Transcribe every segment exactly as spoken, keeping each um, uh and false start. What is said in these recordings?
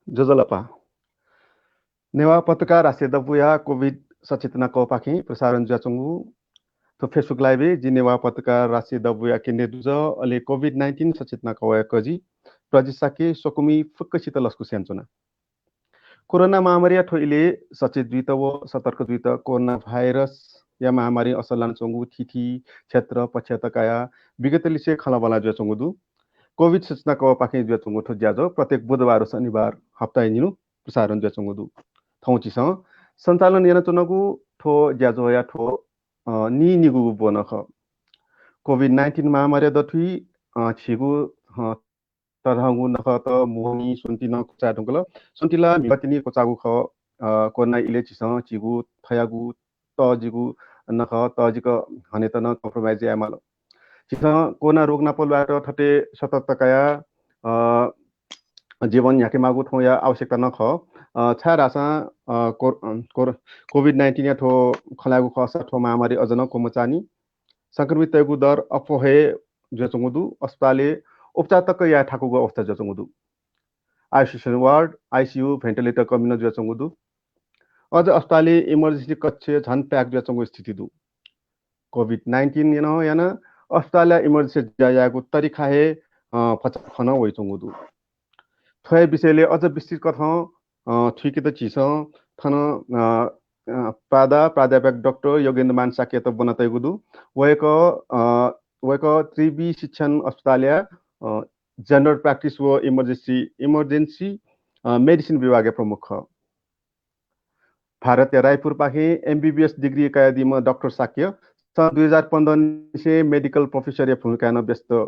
ज्वजलपा। नेवाः पत्रकार राष्ट्रिय दबूया कोभिड सचेतना कवःपाखें प्रसारण जुयाच्वंगु थ्व Facebook live-य् जि नेवाः पत्रकार राष्ट्रिय दबूया केन्द्रीय दुजः, अले कोभिड नाइन्टिन सचेतना कवःया कजि प्रजित शाक्य स्वकुमि फुक्कसित लसकुस यानाच्वना। कोरोना महामारीया थ्व इलय् सचेत जुइत व सतर्क जुइत कोरोना भाइरसया महामारीं असर लानाच्वंगु थीथी क्षेत्र पक्षत कयाः विगत लिसे खँल्हाबल्हा जुयाच्वंगु दु। कोभिड सचेतना कवःपाखें जुयाच्वंगु थ्व ज्याझ्वः प्रत्येक बुधबार व शनिबार हप्ताय् निन्हु प्रसारण जुयाच्वंगु दु। थौं झीसं सञ्चालन यानाच्वनागु थ्व ज्याझ्वःया थ्व, अ, नीनिगूगु ब्व नं खः। कोभिड नाइन्टिन महामारीया दथुइ, अ, झीगु, अ, तःधंगु नखःत, मोहनी, स्वन्ति नं क्वचाये धुंकल। स्वन्ति ला म्हिगः तिनि क्वचाःगु खः। अ, कोरोना इलय् झीसं झीगु थयागु तःजिगु नखः तःजिक हनेत नं compromise याये माल। झीसं कोरोना रोग नाप ल्वायेत थथे सतर्कता कयाः, अ, जीवन न्ह्याके माःगु थौंया आवश्यकता नं खः। अ, छाय्धाःसा, अ, कोर-, अ, कोर-, कोभिड नाइन्टिनया थ्व खँ ल्हायेगु खःसा थ्व महामारी अझ नं क्वमचाःनि। संक्रमिततय्गु दर अप्वः हे जुयाच्वंगु दु। अस्पतालय् उपचार तक याये थाकूगु अवस्था जुयाच्वंगु दु। Isolation ward, आइसियु, ventilator कमी नं जुयाच्वंगु दु। अझ अस्पतालय् emergency कक्ष झन pack जुयाच्वंगु स्थिति दु। कोभिड नाइन्टिन नं यानाः अस्पतालया emergency ज्या यायेगु तरिका हे, अ, भचा खँ नं वइच्वंगु दु। थ्व हे विषयलय् अझ विस्तृत कथं, अ, थुइकेत झीसं थन, अ, अ, प्रादा, प्राध्यापक डाक्टर योगेन्द्रमान शाक्ययात ब्वनातयागु दु। वय्कः, अ, वय्कः त्रिवि शिक्षण अस्पतालया, अ, general practice व emergency, emergency, अ, medicine विभागया प्रमुख खः। भारतया रायपुरपाखें एमबीबीएस degree कयादीम्ह डाक्टर शाक्य सन् दुई हजार पन्ध्र निसें medical professor-या भूमिकाय् नं व्यस्त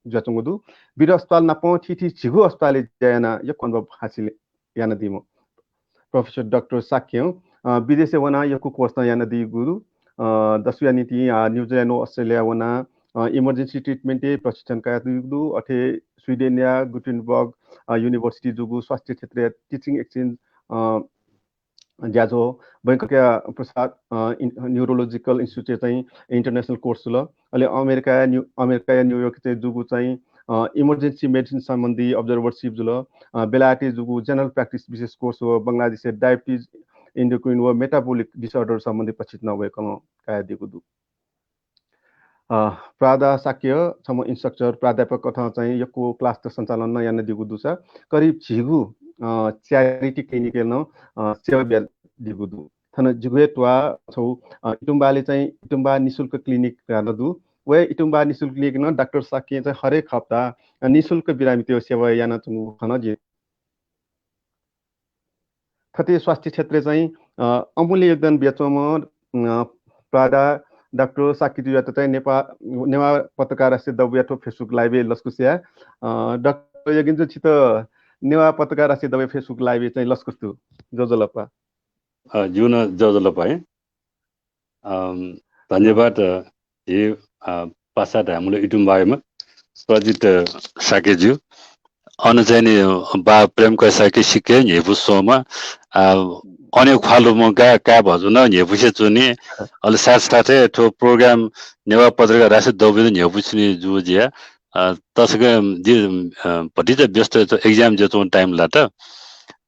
जुयाच्वंगु दु। वीर अस्पताल नापं थीथी झिगू अस्पतालय् ज्या यानाः यक्व अनुभव हासिल यानादीम्ह प्रोफेसर डाक्टर शाक्यं, अ, विदेशय् वनाः यक्व course नं यानादीगु दु। अ, दसुया निंतिं, अ, न्यूजिल्यान्ड व अस्ट्रेलिया वनाः, अ, emergency treatment-य् प्रशिक्षण कयादीगु दु। अथे स्वीडेनया गुटेनबर्ग, अ, university जूगु स्वास्थ्य क्षेत्रया teaching exchange, अ, ज्याझ्वः, बैंककया प्रसार, अ, इन-, neurological institute-य् चाहिँ international course जुल। अले अमेरिकाया न्यु-, अमेरिकाया न्युयोर्कय् चाहिँ जूगु चाहिँ, अ, emergency medicine सम्बन्धी observership जुल। अ, बेलायतय् जूगु general practice विशेष course व बंगलादेशय् diabetes, endocrine व metabolic disorder सम्बन्धी प्रशिक्षण वय्कलं कयादीगु दु। अ, प्रादा शाक्य छम्ह instructor, प्राध्यापक कथं चाहिँ यक्व class त सञ्चालन नं यानादीगु दुसा करिब झिगू, अ, charity clinic-य् नं, अ, सेवा बियादीगु दु। थन जिगु हे त्वाः छगू, अ, इतुम्बालय् चाहिँ इतुम्बा निशुल्क clinic धयाः नं दु। व हे इतुम्बा निशुल्क clinic नं डाक्टर शाक्यं चाहिँ हरेक हप्ता, अ, निशुल्क बिरामीतय् सेवा यानाच्वंगु खँ नं जिं थथे स्वास्थ्य क्षेत्रय् चाहिँ, अ, अमूल्य योगदान बियाच्वंम्ह, अ, प्रादा डाक्टर शाक्यजुयात चाहिँ नेपा-, नेवाः पत्रकार राष्ट्रिय दबूया थ्व Facebook live-य् लसकुस याये। अ, डाक्टर योगेन्द्रजु, छित नेवाः पत्रकार राष्ट्रिय दबूया Facebook live-य् चाहिँ लसकुस दु। ज्वजलपा। अ, जिगु नं ज्वजलपा है। अम, धन्यवाद, अ, हे, अ, पासा धायेमाल इतुम्बायाम्ह प्रजित शाक्यजु। अन चाहिँ नि, अ, बा प्रेमकर शाक्य सिक्क हे न्ह्यइपु स्वम्ह, अ, अन ख्वालुम्ह का-, काय् भजु नं न्ह्यइपुसे च्वनी। अले साथसाथै थ्व program नेवाः पत्रकार राष्ट्रिय दबूया न्ह्यइपुसे च्वनी जूगु जुयाः, अ, तसकं जि, अ, भतिचा व्यस्त, exam जुयाच्वंगु time लात। अ,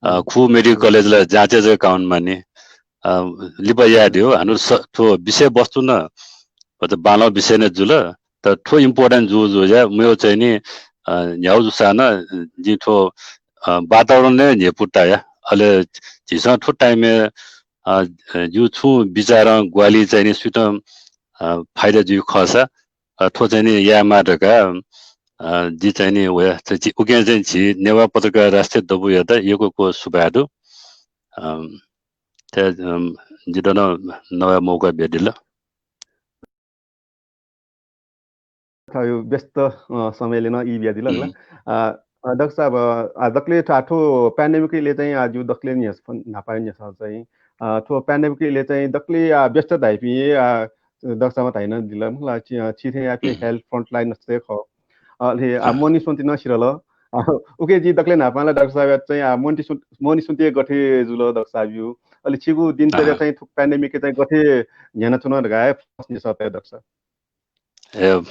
हम्म। खुगू medical college ला जाँचय् जक काउन्ट मानि। अ, लिपा याये धयो। हानं स-, थ्व विषयवस्तु नं, मतलब, बांलाःगु विषय नं जुल, तर थ्व important जू जू या, मेगु चाहिँ नि, अ, न्ह्यागु जूसां नं जिं थ्व, अ, वातावरण नं न्ह्यइपु ताया। अले झीसं थ्व time-य्, अ, जिगु छुं विचारं ग्वाहालि चाहिँ नि सुयातं, अ, फाइदा जुइ खःसा, अ, थ्व चाहिँ नि यायेमाः धकाः, अ, जि चाहिँ नि वया, त जि, उकिं चाहिँ झी नेवाः पत्रकार राष्ट्रिय दबूयात यक्व यक्व सुभाय् दु। अम, त, अम, जितः नं नवाये मौका बियादिल। थ्व व्यस्त, अ, समयले नं ई बियादिल हला। हम्म। अ, अ, डाक्टर साहब, अ, आ, दकले थ्व, थ्व pandemic इलय् चाहिँ, आ, जिगु दकले न्ह्यस-, न्हापा न्ह्यसः चाहिँ, अ, थ्व pandemic इलय् चाहिँ दकले, आ, व्यस्त धाइपिं, आ, डाक्टर साहबं धाइदिल मला, छि-, अ, छिथें याःपिं health frontline-स खः। अ, अले, आ, अँ। मोहनी स्वन्ति नं सिधल। अ, उकिं जिं दकले न्हापां ला डाक्टर साहबयात चाहिँ, आ, मोहनी स्वन्ति, मोहनी स्वन्ति गथे जुल डाक्टर साहबयागु? अले छिगु दिनचर्या अँ। चाहिँ थुक pandemic-य् चाहिँ गथे न्ह्यानाच्वन धकाः हे प्रश्न सः डाक्टर साहब। ए,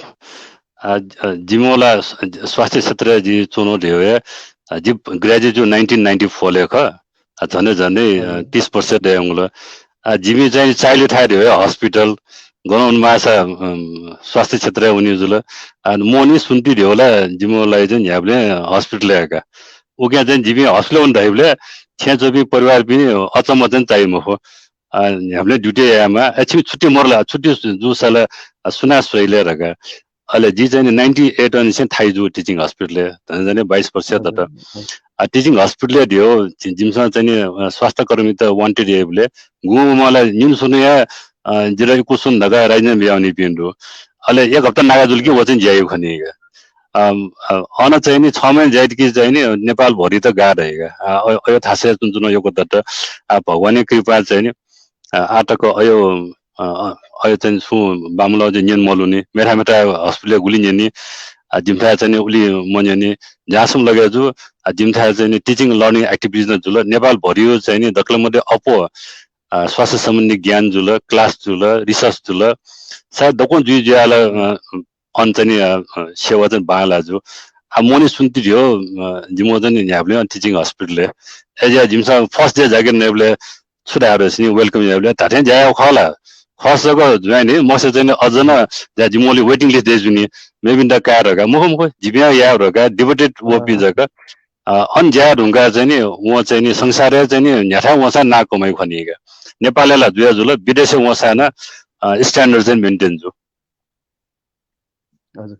आ, ज-, जिमिगु ला स-, स्वास्थ्य क्षेत्रय् जि च्वनागु धइगु हे, अ, जि ग्र्याजुएट जू नाइन्टिन नाइन्टी फोर ले खः। अ, झन्डै झन्डै, अ, हजुर। तीस वर्ष दयेवंगु ल। अ, जिमि चाहिँ चाइल्ड थाय् ध्यबा hospital गन वनेमाःसा, अम, स्वास्थ्य क्षेत्रय् वने जुल। अ, मोहनी सुन्ति ध्यबा ला जिमिगु लागि चाहिँ न्ह्याबलें hospital-य् का। उकिं चाहिँ जिमि hospital-य् वने धाइबलय् छेँय् च्वंपिं परिवारपिं अचम्म चाहिँ चाइ मखु। अ, न्ह्याबलें duty यायेमाः। अ, छिमि छुट्टी मरु ला, छुट्टी जूसा ला, अ, सुनां स्वइ ले धकाः। अले जि चाहिँ नि नाइन्टी एट निसें थाइ जू teaching hospital-य्, झन्डै झन्डै बाइस वर्ष दत। हजुर, हजुर। अ, teaching hospital-य् ध्यबा जि-, जिमिसं चाहिँ नि, अ, स्वास्थ्यकर्मीत wanted याइबलय् गुम्ह मला निम्ह स्वन्हुया, अ, जितः यक्व स्वन्हु धकाः राजीनामा बियावनीपिं दु। अले एक हप्ता नागा जुल कि व चाहिँ ज्या याइगु खनी का। अम, अ, अन चाहिँ नि छ महिना ज्या यात कि चाहिँ नि नेपाल भरित गाः दइ का। अ, अ, अयो थासय् च्वनाच्वना यक्व दत। अ, भगवानया कृपा चाहिँ नि, अ, आः तक अयो, अ, अ, अयो चाहिँ नि सुं बांमलाः चाहिँ न्यने मलुनि। मेथाय् मेथाय् hospital-य् गुलि न्यनी। अ, जिमिथाय् चाहिँ नि उलि मन्यनी। ज्यासम्म लगे जू, अ, जिमिथाय् चाहिँ नि teaching learning activities नं जुल। नेपाल भरियो चाहिँ नि दकलय् मध्ये अप्वः, अ, स्वास्थ्य सम्बन्धी ज्ञान जुल, class जुल, research जुल। सायद दक्वं जुइ जुयाः ला, अ, अन चाहिँ नि, अ, अ, सेवा चाहिँ बांलाः जू। आ, मोहनी सुन्ति ध्यबा, अ, जिमिगु चाहिँ नि न्ह्याबलें teaching hospital-य्। अय्‌जुया जिमिसं first day जागिर नइबलय् छु धाये धाःसा नि welcome याइबलय् धात्थें ज्या याःगु खः ला? खःसा जक जुयानि, मखुसा चाहिँ नि अझ नं ज्या जिमिगु waiting list दय् जुनि, मेपिन्त काये धकाः। मखु, मखु, जिपिं याये धकाः devoted वःपिं जक। अ, अन ज्या याये धुंकाः चाहिँ नि, वं चाहिँ नि संसारय् चाहिँ नि न्ह्याथाय् वंसा नां कमाइ खनी का। नेपालय् ला जुया जुल, विदेशय् वंसा नं, अ, standard चाहिँ maintain जू। हजुर।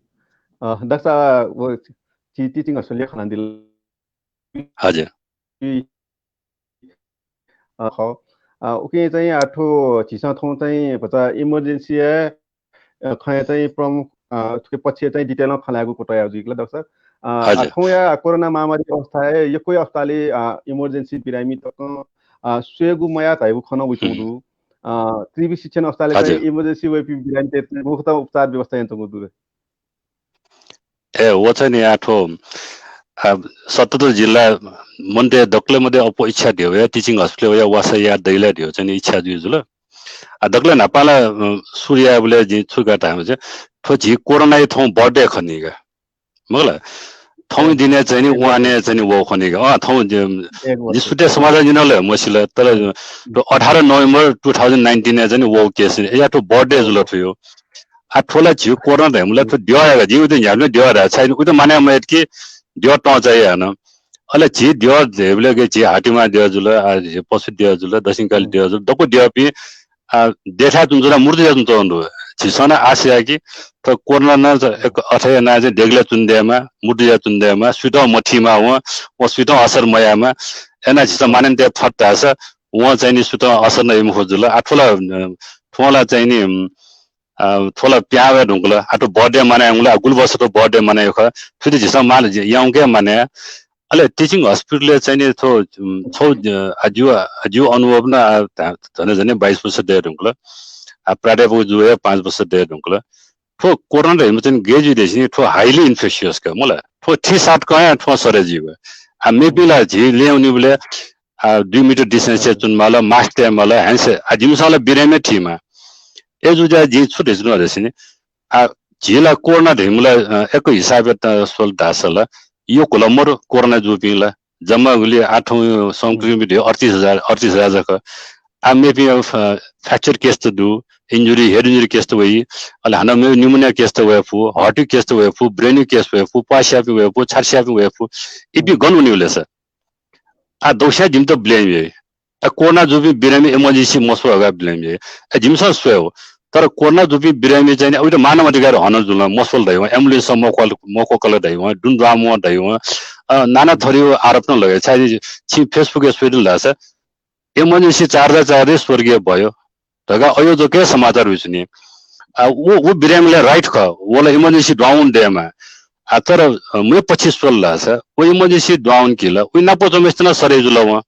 अ, डाक्टर साहब, व छि teaching hospital-य् खनादिल। हजुर। अ, खः। अ, उकिं चाहिँ आ थ्व झीसं थौं चाहिँ भचा emergency-या, अ, खँया चाहिँ प्रमुख, अ, थुके पक्षय् चाहिँ detail-ं खँ ल्हायेगु कुतः याये जुइगु ला डाक्टर साहब। अ, आ हजुर। थौंया कोरोना महामारी अवस्थाय् यक्व अस्पतालय्, अ, emergency बिरामी तकं, अ, स्वयेगु मयाः धाइगु खँ नं वइच्वंगु दु। अ, त्रिवि शिक्षण अस्पतालय् चाहिँ हजुर। Emergency वइपिं बिरामीतय्‌त मुख्यतः उपचार व्यवस्था यानातःगु दु। ए, व चाहिँ नि आ थ्व, आ, सतहत्तर जिल्ला मनूतय् दकलय् मध्ये अप्वः इच्छा ध्यबा teaching hospital वयाः वासः याये दइ ला ध्यबा चाहिँ नि इच्छा जुइ जुल। आ, दकलय् न्हापां ला, अ, सुरु यायेबलय् जिं छु का धायेमाः, थ्व झी कोरोनाया थौं birthday खनी का। मखु ला? थौंया दिनय् चाहिँ नि वने चाहिँ नि वः खनी का। अँ, थौं जि, जि सुते समाचार न्यनागु ला मसिल, तर थ्व अठार November two thousand nineteen-य् चाहिँ नि वःगु case नि। अय्‌जुया थ्व birthday जुल थ्वया। आ, थ्व ला झी कोरोना धाइम्ह ला थ्व द्यः हे का, जिं उइत न्ह्याबलें द्यः धाये, छाय् उइत मानय् मयात कि द्यः तं चाहिँ हानं। अले झी द्यः धाइबलय् कि झी हातिमा द्यः जुल, आ, झी पशु द्यः जुल, दक्षिणकाली द्यः जुल, दक्व द्यःपिं, आ, देथाय् च्वनाच्वनाः मृत्यु जुयाच्वनाच्वंगु दु। झीसं नं आशा याये कि थ्व कोरोना नं अथे यानाः चाहिँ देगलय् च्वने दयेमा, मृत्यु जुयाच्वने दयेमा, सुइत मथीमा वं, वं सुइत असर मयायेमा। अय्‌नं झीसं मानय् तये फत धाःसा वं चाहिँ नि सुइत असर नं याये मखु जुल। आ, थ्व ला, अ, थ्वं ला चाहिँ नि, अ, अ, थ्व ला पिहां वये धुंकल। आ, थ्व birthday मानय् याःगु ला, आ, गुलि वर्ष थ्व birthday मानय् याःगु खः। थुइत झीसं मानय् यायेगु हे मानय्। अले teaching hospital-य् चाहिँ नि थ्व, उम्, छगू, अ, जिगु, जिगु अनुभव नं, आ, झन्डै झन्डै बाइस वर्ष दये धुंकल। आ, प्राध्यापक जूगु हे पाँच वर्ष दये धुंकल। थ्व कोरोना धाइम्ह चाहिँ गय् जुइ धाःसा नि थ्व highly infectious का, मखु ला? थ्व थीसात कं हे थ्वं सरे जुइगु। आ, मेपिं ला झी लँय् वनीबलय्, आ, दुई meter distance-य् च्वनेमाल, mask तयेमाल, hand sa-, आ, जिमिसं ला बिरामी थीमा। अय्‌जूगुलिं जिं छु धयाच्वना धाःसा नि, आ, झी ला कोरोना धाइम्ह ला, अ, एक हिसाबय् त स्वल धाःसा ला, यक्व ला मरु कोरोना जूपिं ला, जम्मा गुलि आः थौं संक्रमित हे अड्तिस हजार, अड्तिस हजार जक। आ, मेपिं, अ, fracture case त दु, injury, head injury case त वइ, अले हानं मेगु pneumonia case त वये फु, heart case त वये फु, brain case वये फु, प्वाः स्याःपिं वये फु, छाति स्याःपिं वये फु, इपिं गन वनीगु ले सर? आ, दक्वस्यां जिमित blame याइ। आ, कोरोना जूपिं बिरामी emergency मछ्वल धकाः blame याइ। आ, जिमिसं स्वयेगु। तर कोरोना जूपिं बिरामी चाहिँ नि, उइत मानवाधिकार हनन जुल, मछ्वल धाइवं, ambulance मक्वल, मक्वकल धाइवं, दुने दुहां मवं धाइवं, अ, नाना थरीया आरोप नं लगे। छाय् छिं Facebook-य् स्वयादिल धाःसा, emergency चार हजार चार स्वर्गीय भयो धकाः अयो जक हे समाचार वइच्वनी। आ, व, व बिरामीया right खः, व ला emergency दुहां वने दयेमाः। आ, तर, अ, मेगु पक्षय् स्वल धाःसा, व emergency दुहां वन कि ला, उइ नाप च्वंम्हय्‌सित नं सरे जुल वं।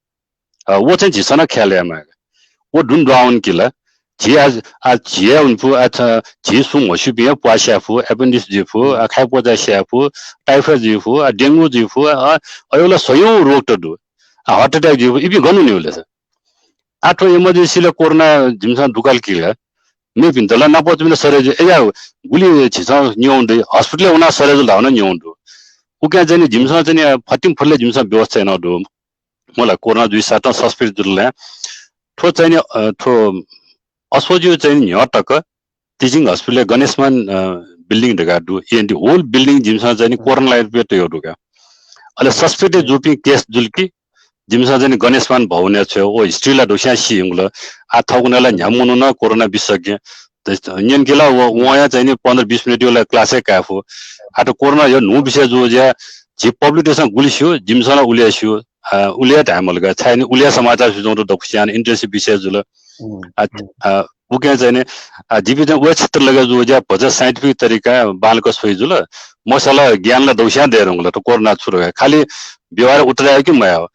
अ, व चाहिँ झीसं नं ख्याल यायेमाः। व दुने दुहां वन कि ला, झी आ, आ, झी हे वने फु, आ, छ-, झी सुं म्हस्यूपिं हे प्वाः स्याये फु, appendix जुइ फु, आ, खाय् प्वचाः स्याये फु, typhoid जुइ फु, आ, dengue जुइ फु, आ, अयो ला सयौं रोग त दु। आ, heart attack जुइ फु, इपिं गन वनीगु ले सर? आ, थ्व emergency-य् कोरोना जिमिसं दुकल कि ला, मेपिन्त ला नाप च्वंपिन्त सरे जुइ। अय्‌जुया गुलि झीसं न्यं दु, hospital-य् वनाः सरे जुल धाःगु नं न्यं दु। उकिं चाहिँ नि जिमिसं चाहिँ नि फतिम फुरले जिमिसं व्यवस्था याना दु। मला कोरोना जुइसातं सस्पेक्ट जुल ला। थ्व चाहिँ नि, अ, थ्व असोजयु चाहिँ नि न्ह्यः तक टिचिङ हस्पिटल गणेशमान, अ, बिल्डिङ धकाः दु। एन्ड होल बिल्डिङ जिमिसं चाहिँ नि कोरोना लाइट पे तयाः दु का। अले सस्पेक्ट जूपिं केस जुल कि जिमिसं चाहिँ नि गणेशमान भवनया छ्वय्, ओ हिस्ट्री ला दक्वस्यां सी यंगु ला। आ थौंकन्हय् ला न्ह्याम्ह मनू नं कोरोना बिस्सके। न्यंके ला व, वंया चाहिँ नि पन्ध्र बिस मिनेट ला क्लासय् काये फु। आ त कोरोना यो न्हू विषय जू ज्या, झी पब्लिकतय्सं गुलि स्यू, जिमिसं ला उलि हे स्यू। आ, उलि हे धाये मल का, छाय् नि उलि हे समाचार स्यू च्वंगु दु दक्वस्यां नि इन्टरेस्ट विषय जुल। आ, आ, उकिं चाहिँ नि, आ, जिपिं चाहिँ व क्षेत्र लगे जू ज्या भचा साइन्टिफिक तरिका बांलाक स्वइ जुल। मसला ज्ञान ला दक्वस्यां दये धुंकल, त कोरोना छु धकाः खालि व्यवहार उत्तर आयो कि मयाः।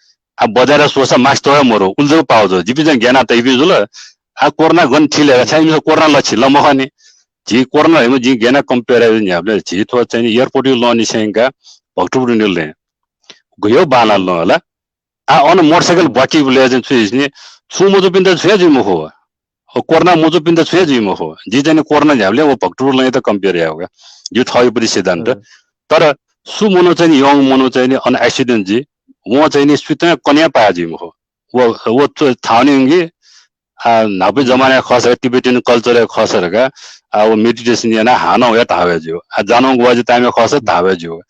आ, बजारय् स्वःसा मास्क तयाः मरु, उलि जक पाः जुल। जिपिं चाहिँ ज्ञाना तइपिं जुल। आ, कोरोना गन थिल हे, छाय् इमिसं कोरोना ला छि ला मखु नि। झी कोरोना धइम्ह जिं ज्ञाना कम्पेयर याये न्ह्याबलय् झी थ्व चाहिँ नि एयरपोर्टयु लँ निसें का भक्तपुर निल लँय्। गयो बांलाः लँ होला। आ, अन मोटरसाइकल ब्वाकीबलय् चाहिँ छु जुइ नि, छुं मजूपिन्त छुं हे जुइ मखु। अ, कोरोना मजूपिन्त छुं हे जुइ मखु। जिं चाहिँ नि कोरोना न्ह्याबलय् व भक्तपुर लँयात कम्पेयर याये का। जिगु थःगु पति सिद्धान्त। तर सु मनू चाहिँ नि यंगु मनू चाहिँ नि अन एक्सिडेन्ट जुइ, वं चाहिँ नि सुयातं कन्हय् पाः जुइ मखु। व, व च-, थावने यंगु, आ, न्हापां जमानाय् खःसा, टिबेटियन कल्चरय् खःसा धकाः, आ, व मेडिटेसन यानाः हानं वया धाः वया ज्यू। आ, जानं ग्वाः जुइ time-य् खःसा धाः वया ज्यू।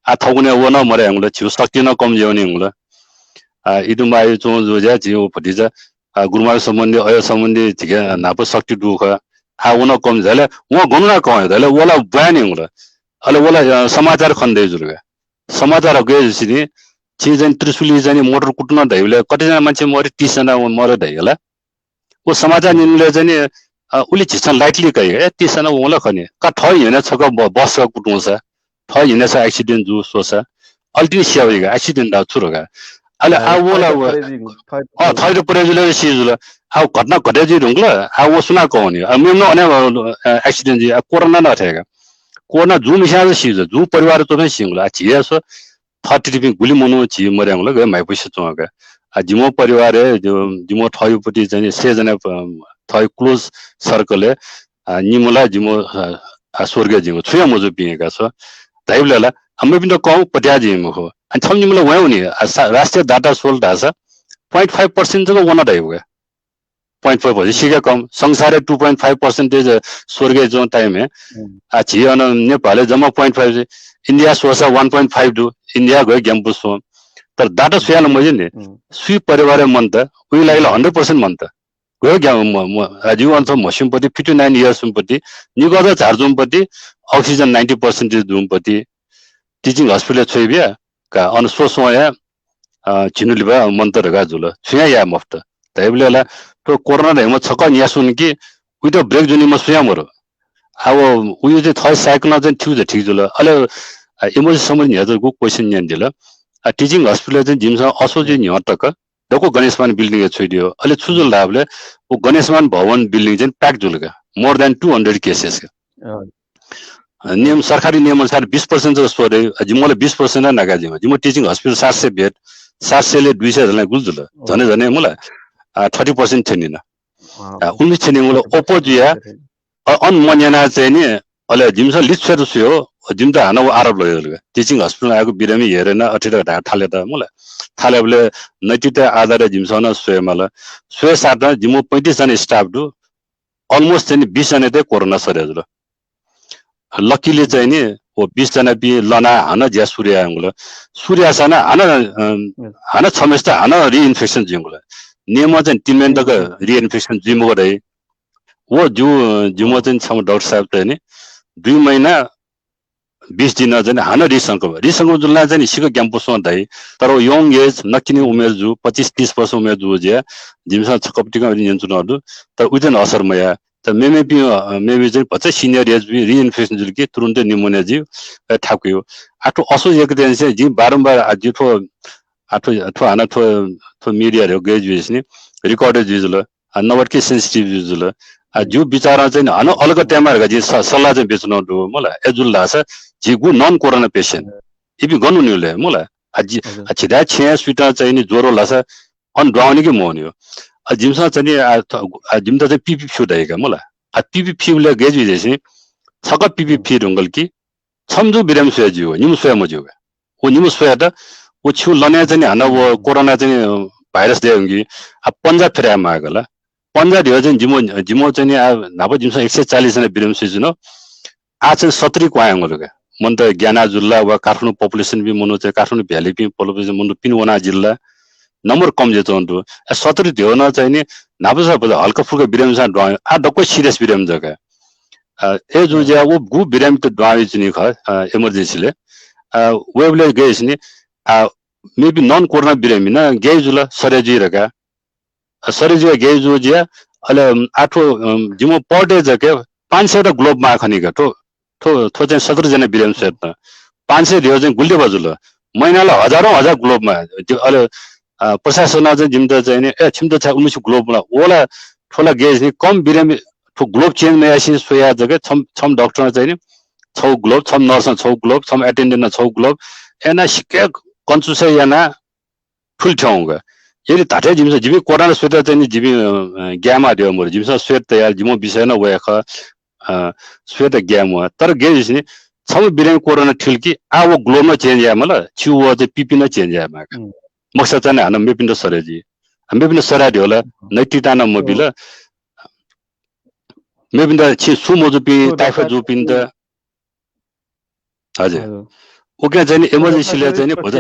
आ, थौंकन्हय् व नं मदये धुंकल, झीगु शक्ति नं कम जुइ धुंकल। आ, इदुंबायु च्वं जू ज्या झी व भतिचा, आ, गुरुमायु सम्बन्धी, अय् सम्बन्धी झीके न्हापा शक्ति दु खः। आ, व नं कम जुइ धाःले, वं गन वनाः कं हे धाःले, व ला ब्वाँय् नं यंगु ला। अले व ला, अ, समाचार खने दइ जुल का। समाचार गय् जुइ नि, झी चाहिँ त्रिशुली चाहिँ मोटर कुतुं नं धाइबलय् कतिजना मान्छे मरे, तीस जना मरे धाइ का ला। व समाचार न्यनेबलय् चाहिँ नि, अ, उलि झीसं lightly कइ का, ए, तीस जना वंगु ला खः नि। का थः न्ह्यःने छकः ब-, बस कुतुंसा, थः न्ह्यःने छकः एक्सिडेन्ट जू स्वःसा, अले तिनि स्यू का, एक्सिडेन्ट धाःगु छु धकाः। अले आ, आ, व ला थःत व, परे जुइगु, थः-, अ, थःत परे जुल ला सी जुल। आ, घटना घटे जुइ धुंकल, आ, व सुनां कं वनी। आ, मेम्ह नं अन, अ, एक्सिडेन्ट जुइ, आ, कोरोना नं अथे का। कोरोना जूम्हस्यां सी जुल, जूम्ह परिवार च्वंम्हस्यां सी जुल। आ, झी हे स्व, थःथितिपिं गुलि मनू झी मरे धुंकल, गय् म्हाइपुसे च्वं का। आ, जिम्ह परिवारय्, जि-, जिम्ह थःगु पति चाहिँ नि सय जना, अ, थःगु close circle-य्, आ, निम्ह ला जिम्ह, अ, आ, स्वर्गय् जिम्ह, छुं हे मजूपिं का स्व। धाइबलय् ला, आ, मेपिन्त कं पत्याः जुइ मखु। आ, छम्ह निम्ह ला वयाः वनी, आ, सा-, राष्ट्रिय data स्वल धाःसा point five percent जक वन धाइबलय् का। Point five percent, सिक्क कम। संसारय् two point five percentage स्वर्गय् च्वं time-य्। आ, झी अन नेपालय् जम्मा point five, इन्डिया स्वःसा one point five दु, इन्डिया गय् ग्यानापु स्वं। तर data स्वयाः नं मजू नि। सुइ परिवारय् मन्त, उइ लागि ला hundred percent मन्त। गय् ग्या-, म-, म-, आ, जिगु अन थ्व म्हस्यूम्ह पति, fifty nine years-म्ह पति, निगः जक झार जूम्ह पति, oxygen ninety percent दुम्ह पति, teaching hospital-य् छ्वइ बिया का, अन स्वस्वंया, अ, झिन्हु लिपा मन्त धकाः जुल। छुं हे याये मफुत। धाइबलय् ला थ्व कोरोना धाइम्ह छकः न्यासि वन कि उइत break जुइम्ह सुं हे मरु। आ, व उइ चाहिँ थः cycle-ं चाहिँ थ्यू जक ठीक जुल। अले, अ, emergency सम्बन्धी न्ह्यः जक question न्यनादिल। अ, teaching hospital चाहिँ जिमिसं असोजयु न्ह्यः तक दक्व गणेशमान building-य् छ्वयादिल। अले छु जुल धाःबलय् व गणेशमान भवन building चाहिँ pack जुल का। More than two hundred cases का। अँ। अ, नियम, सरकारी नियम अनुसार बिस percent जक स्वः दइ, अ, जिमिगु ला बिस percent नं नाका जिमिगु। जिमिगु teaching hospital सात सय bed, सात सय ले दुई सय झन गुलि जुल। अँ। झने झने मला, अ, thirty percent थ्यनिन। अँ। अ, उन्नाइस थ्यनिगु ला अप्वः जुया, अ, अन मन्यना चाहिँ नि, अले जिमिसं list स्वयेत स्वये हो, जिमित हानं व आरोप लगे जुल का। Teaching hospital आएको बिरामी हेरेन, अथे धकाः थालेत मला। थालेबलय् नैतिकता आधारय् जिमिसं नं स्वये माल। स्वये साथ जिमिगु पैंतिस जना staff दु, almost चाहिँ नि बिस जनायात कोरोना सरे जुल। Luckily चाहिँ नि व बिस जनापिं लनाः हानं ज्या सुरु यायेगु। सुरु याःसां हानं, अ, हानं छम्हय्सित हानं reinfection जुइगु। नियमं चाहिँ तीन महिना तक reinfection जुइ मखु धाइ। व जिउ, जिमिगु चाहिँ छम्ह डाक्टर साहेब चाहिँ नि दुई महिना बिस दिन चाहिँ नि हानं रिसंक्रमण, रिसंक्रमण जुल ला चाहिँ नि सिक्क ग्यानापु स्वं धाइ। तर व young age, नक्किनि उमेर जू, पच्चिस तीस वर्ष उमेर जू ज्या, जिमिसं छकः पतिकं न्यनाच्वनागु दु। तर उइत नं असर मयाः। तर मेमेपिं, अ, मेमे चाहिँ भचा senior age बी reinfection जुल कि तुरुन्त pneumonia जुइ, अ, थाकुइ। आ थ्व असोज यक्व दिनसें जिं बारम्बार आ जि थ्व, आ थ्व, थ्व हानं थ्व, थ्व media रे गय् जुइसेंलि record जुइ जुल। आ, नवात कि sensitive जुइ जुल। आ, जिउ बिचारं चाहिँ नि हानं अलग तयेमाः धकाः जिं स-, सल्लाह चाहिँ बियाच्वनागु दु मला। अय् जुल धाःसा झी गु non corona patient, इपिं गन वनीगु ले मला। आ, जि-, हजुर। आ, झिथाय् छेँय् सुइत चाहिँ नि ज्वर वल धाःसा अन दुहां वनी कि मवनी हो। आ, जिमिसं चाहिँ नि, आ, थ-, आ, जिमित चाहिँ पिपि फ्यू धाइ का मला। आ, पिपि फ्यूबलय् गय् जुइ धाःसा छकः पिपि फी धुंकल कि छम्ह जक बिरामी स्वये ज्यू, निम्ह स्वये मज्यू का। व निम्ह स्वयात, व छिगु लनय् चाहिँ नि हानं व कोरोना चाहिँ नि भाइरस दयेधुंकी, आ, पन्जा फिराये माःगु ला। पन्जा ध्यः चाहिँ जिम्ह, जिम्ह चाहिँ नि आ, न्हापा जिमिसं एक सय चालिस जना बिरामी स्वयाच्वन। आ चाहिँ सत्तरी क्वहां वंगु दु का। मनूत ग्याना जुल ला, वा काठमाडौं population बी मनू चाहिँ काठमाडौं भ्यालीपिं population मनू पिने वना जिल ला, नम्बर कम जुयाच्वंगु दु। ए, सत्तरी ध्यः नं चाहिँ नि न्हापा सा हल्का फुल्का बिरामी सा दुहां, आ दक्व serious बिरामी जक। अ, ए जु ज्या व गु बिरामी त दुहां वइच्वनी खः, अ, emergency ले। अ, वयेबलय् गय् नि, आ, मेबी non कोरोना बिरामी नं गय् जुल, सरे जुइ धकाः। अ, सरे जुया गय् जु ज्या, अले, अम, आ थ्व, अम, जिम्ह per day जक पाँच सय त glove माः खनी का, थ्व, थ्व, थ्व चाहिँ सत्तरी जना बिरामी स्वयात। पाँच सय ध्यः चाहिँ गुलि देबा जुल। महिनाला हजारौं हजार glove माः। अले, अ, प्रशासनं चाहिँ जिमित चाहिँ नि, ए, छिमित छाय् उलिमछि glove मला? व ला, थ्व ला गय् नि कम बिरामी, थ्व glove change मयासें स्वया जक छम्ह, छम्ह डाक्टरं चाहिँ नि छगू glove, छम्ह nurse नं छगू glove, छम्ह attendant नं छगू glove, याना सिक्क कन्जुसय् याना थुलि थ्यंगु। यदि धात्थें जिमिसं, जिमि कोरोना स्वयेत चाहिँ नि जिमि, अ, ग्याये माः ध्यः मदु। जिमिसं स्वयेत तयार, जिमिगु विषय नं वया खः, अ, स्वयेत ग्याये म्वाः। तर गय् जुसे नि, छम्ह बिरामी कोरोना थिल कि, आ व glove नं change याये माल, छिगु व चाहिँ PPE नं change याये माः का। मखुसा चाहिँ नि हानं मेपिन्त सरे जुइ। मेपिन्त सरे ध्यः ला, नैतिकता नं मबिल। मेपिन्त छिं सु मजूपिं, typhoid जूपिन्त, हजुर। उकिं चाहिँ नि emergency ले चाहिँ नि भचा,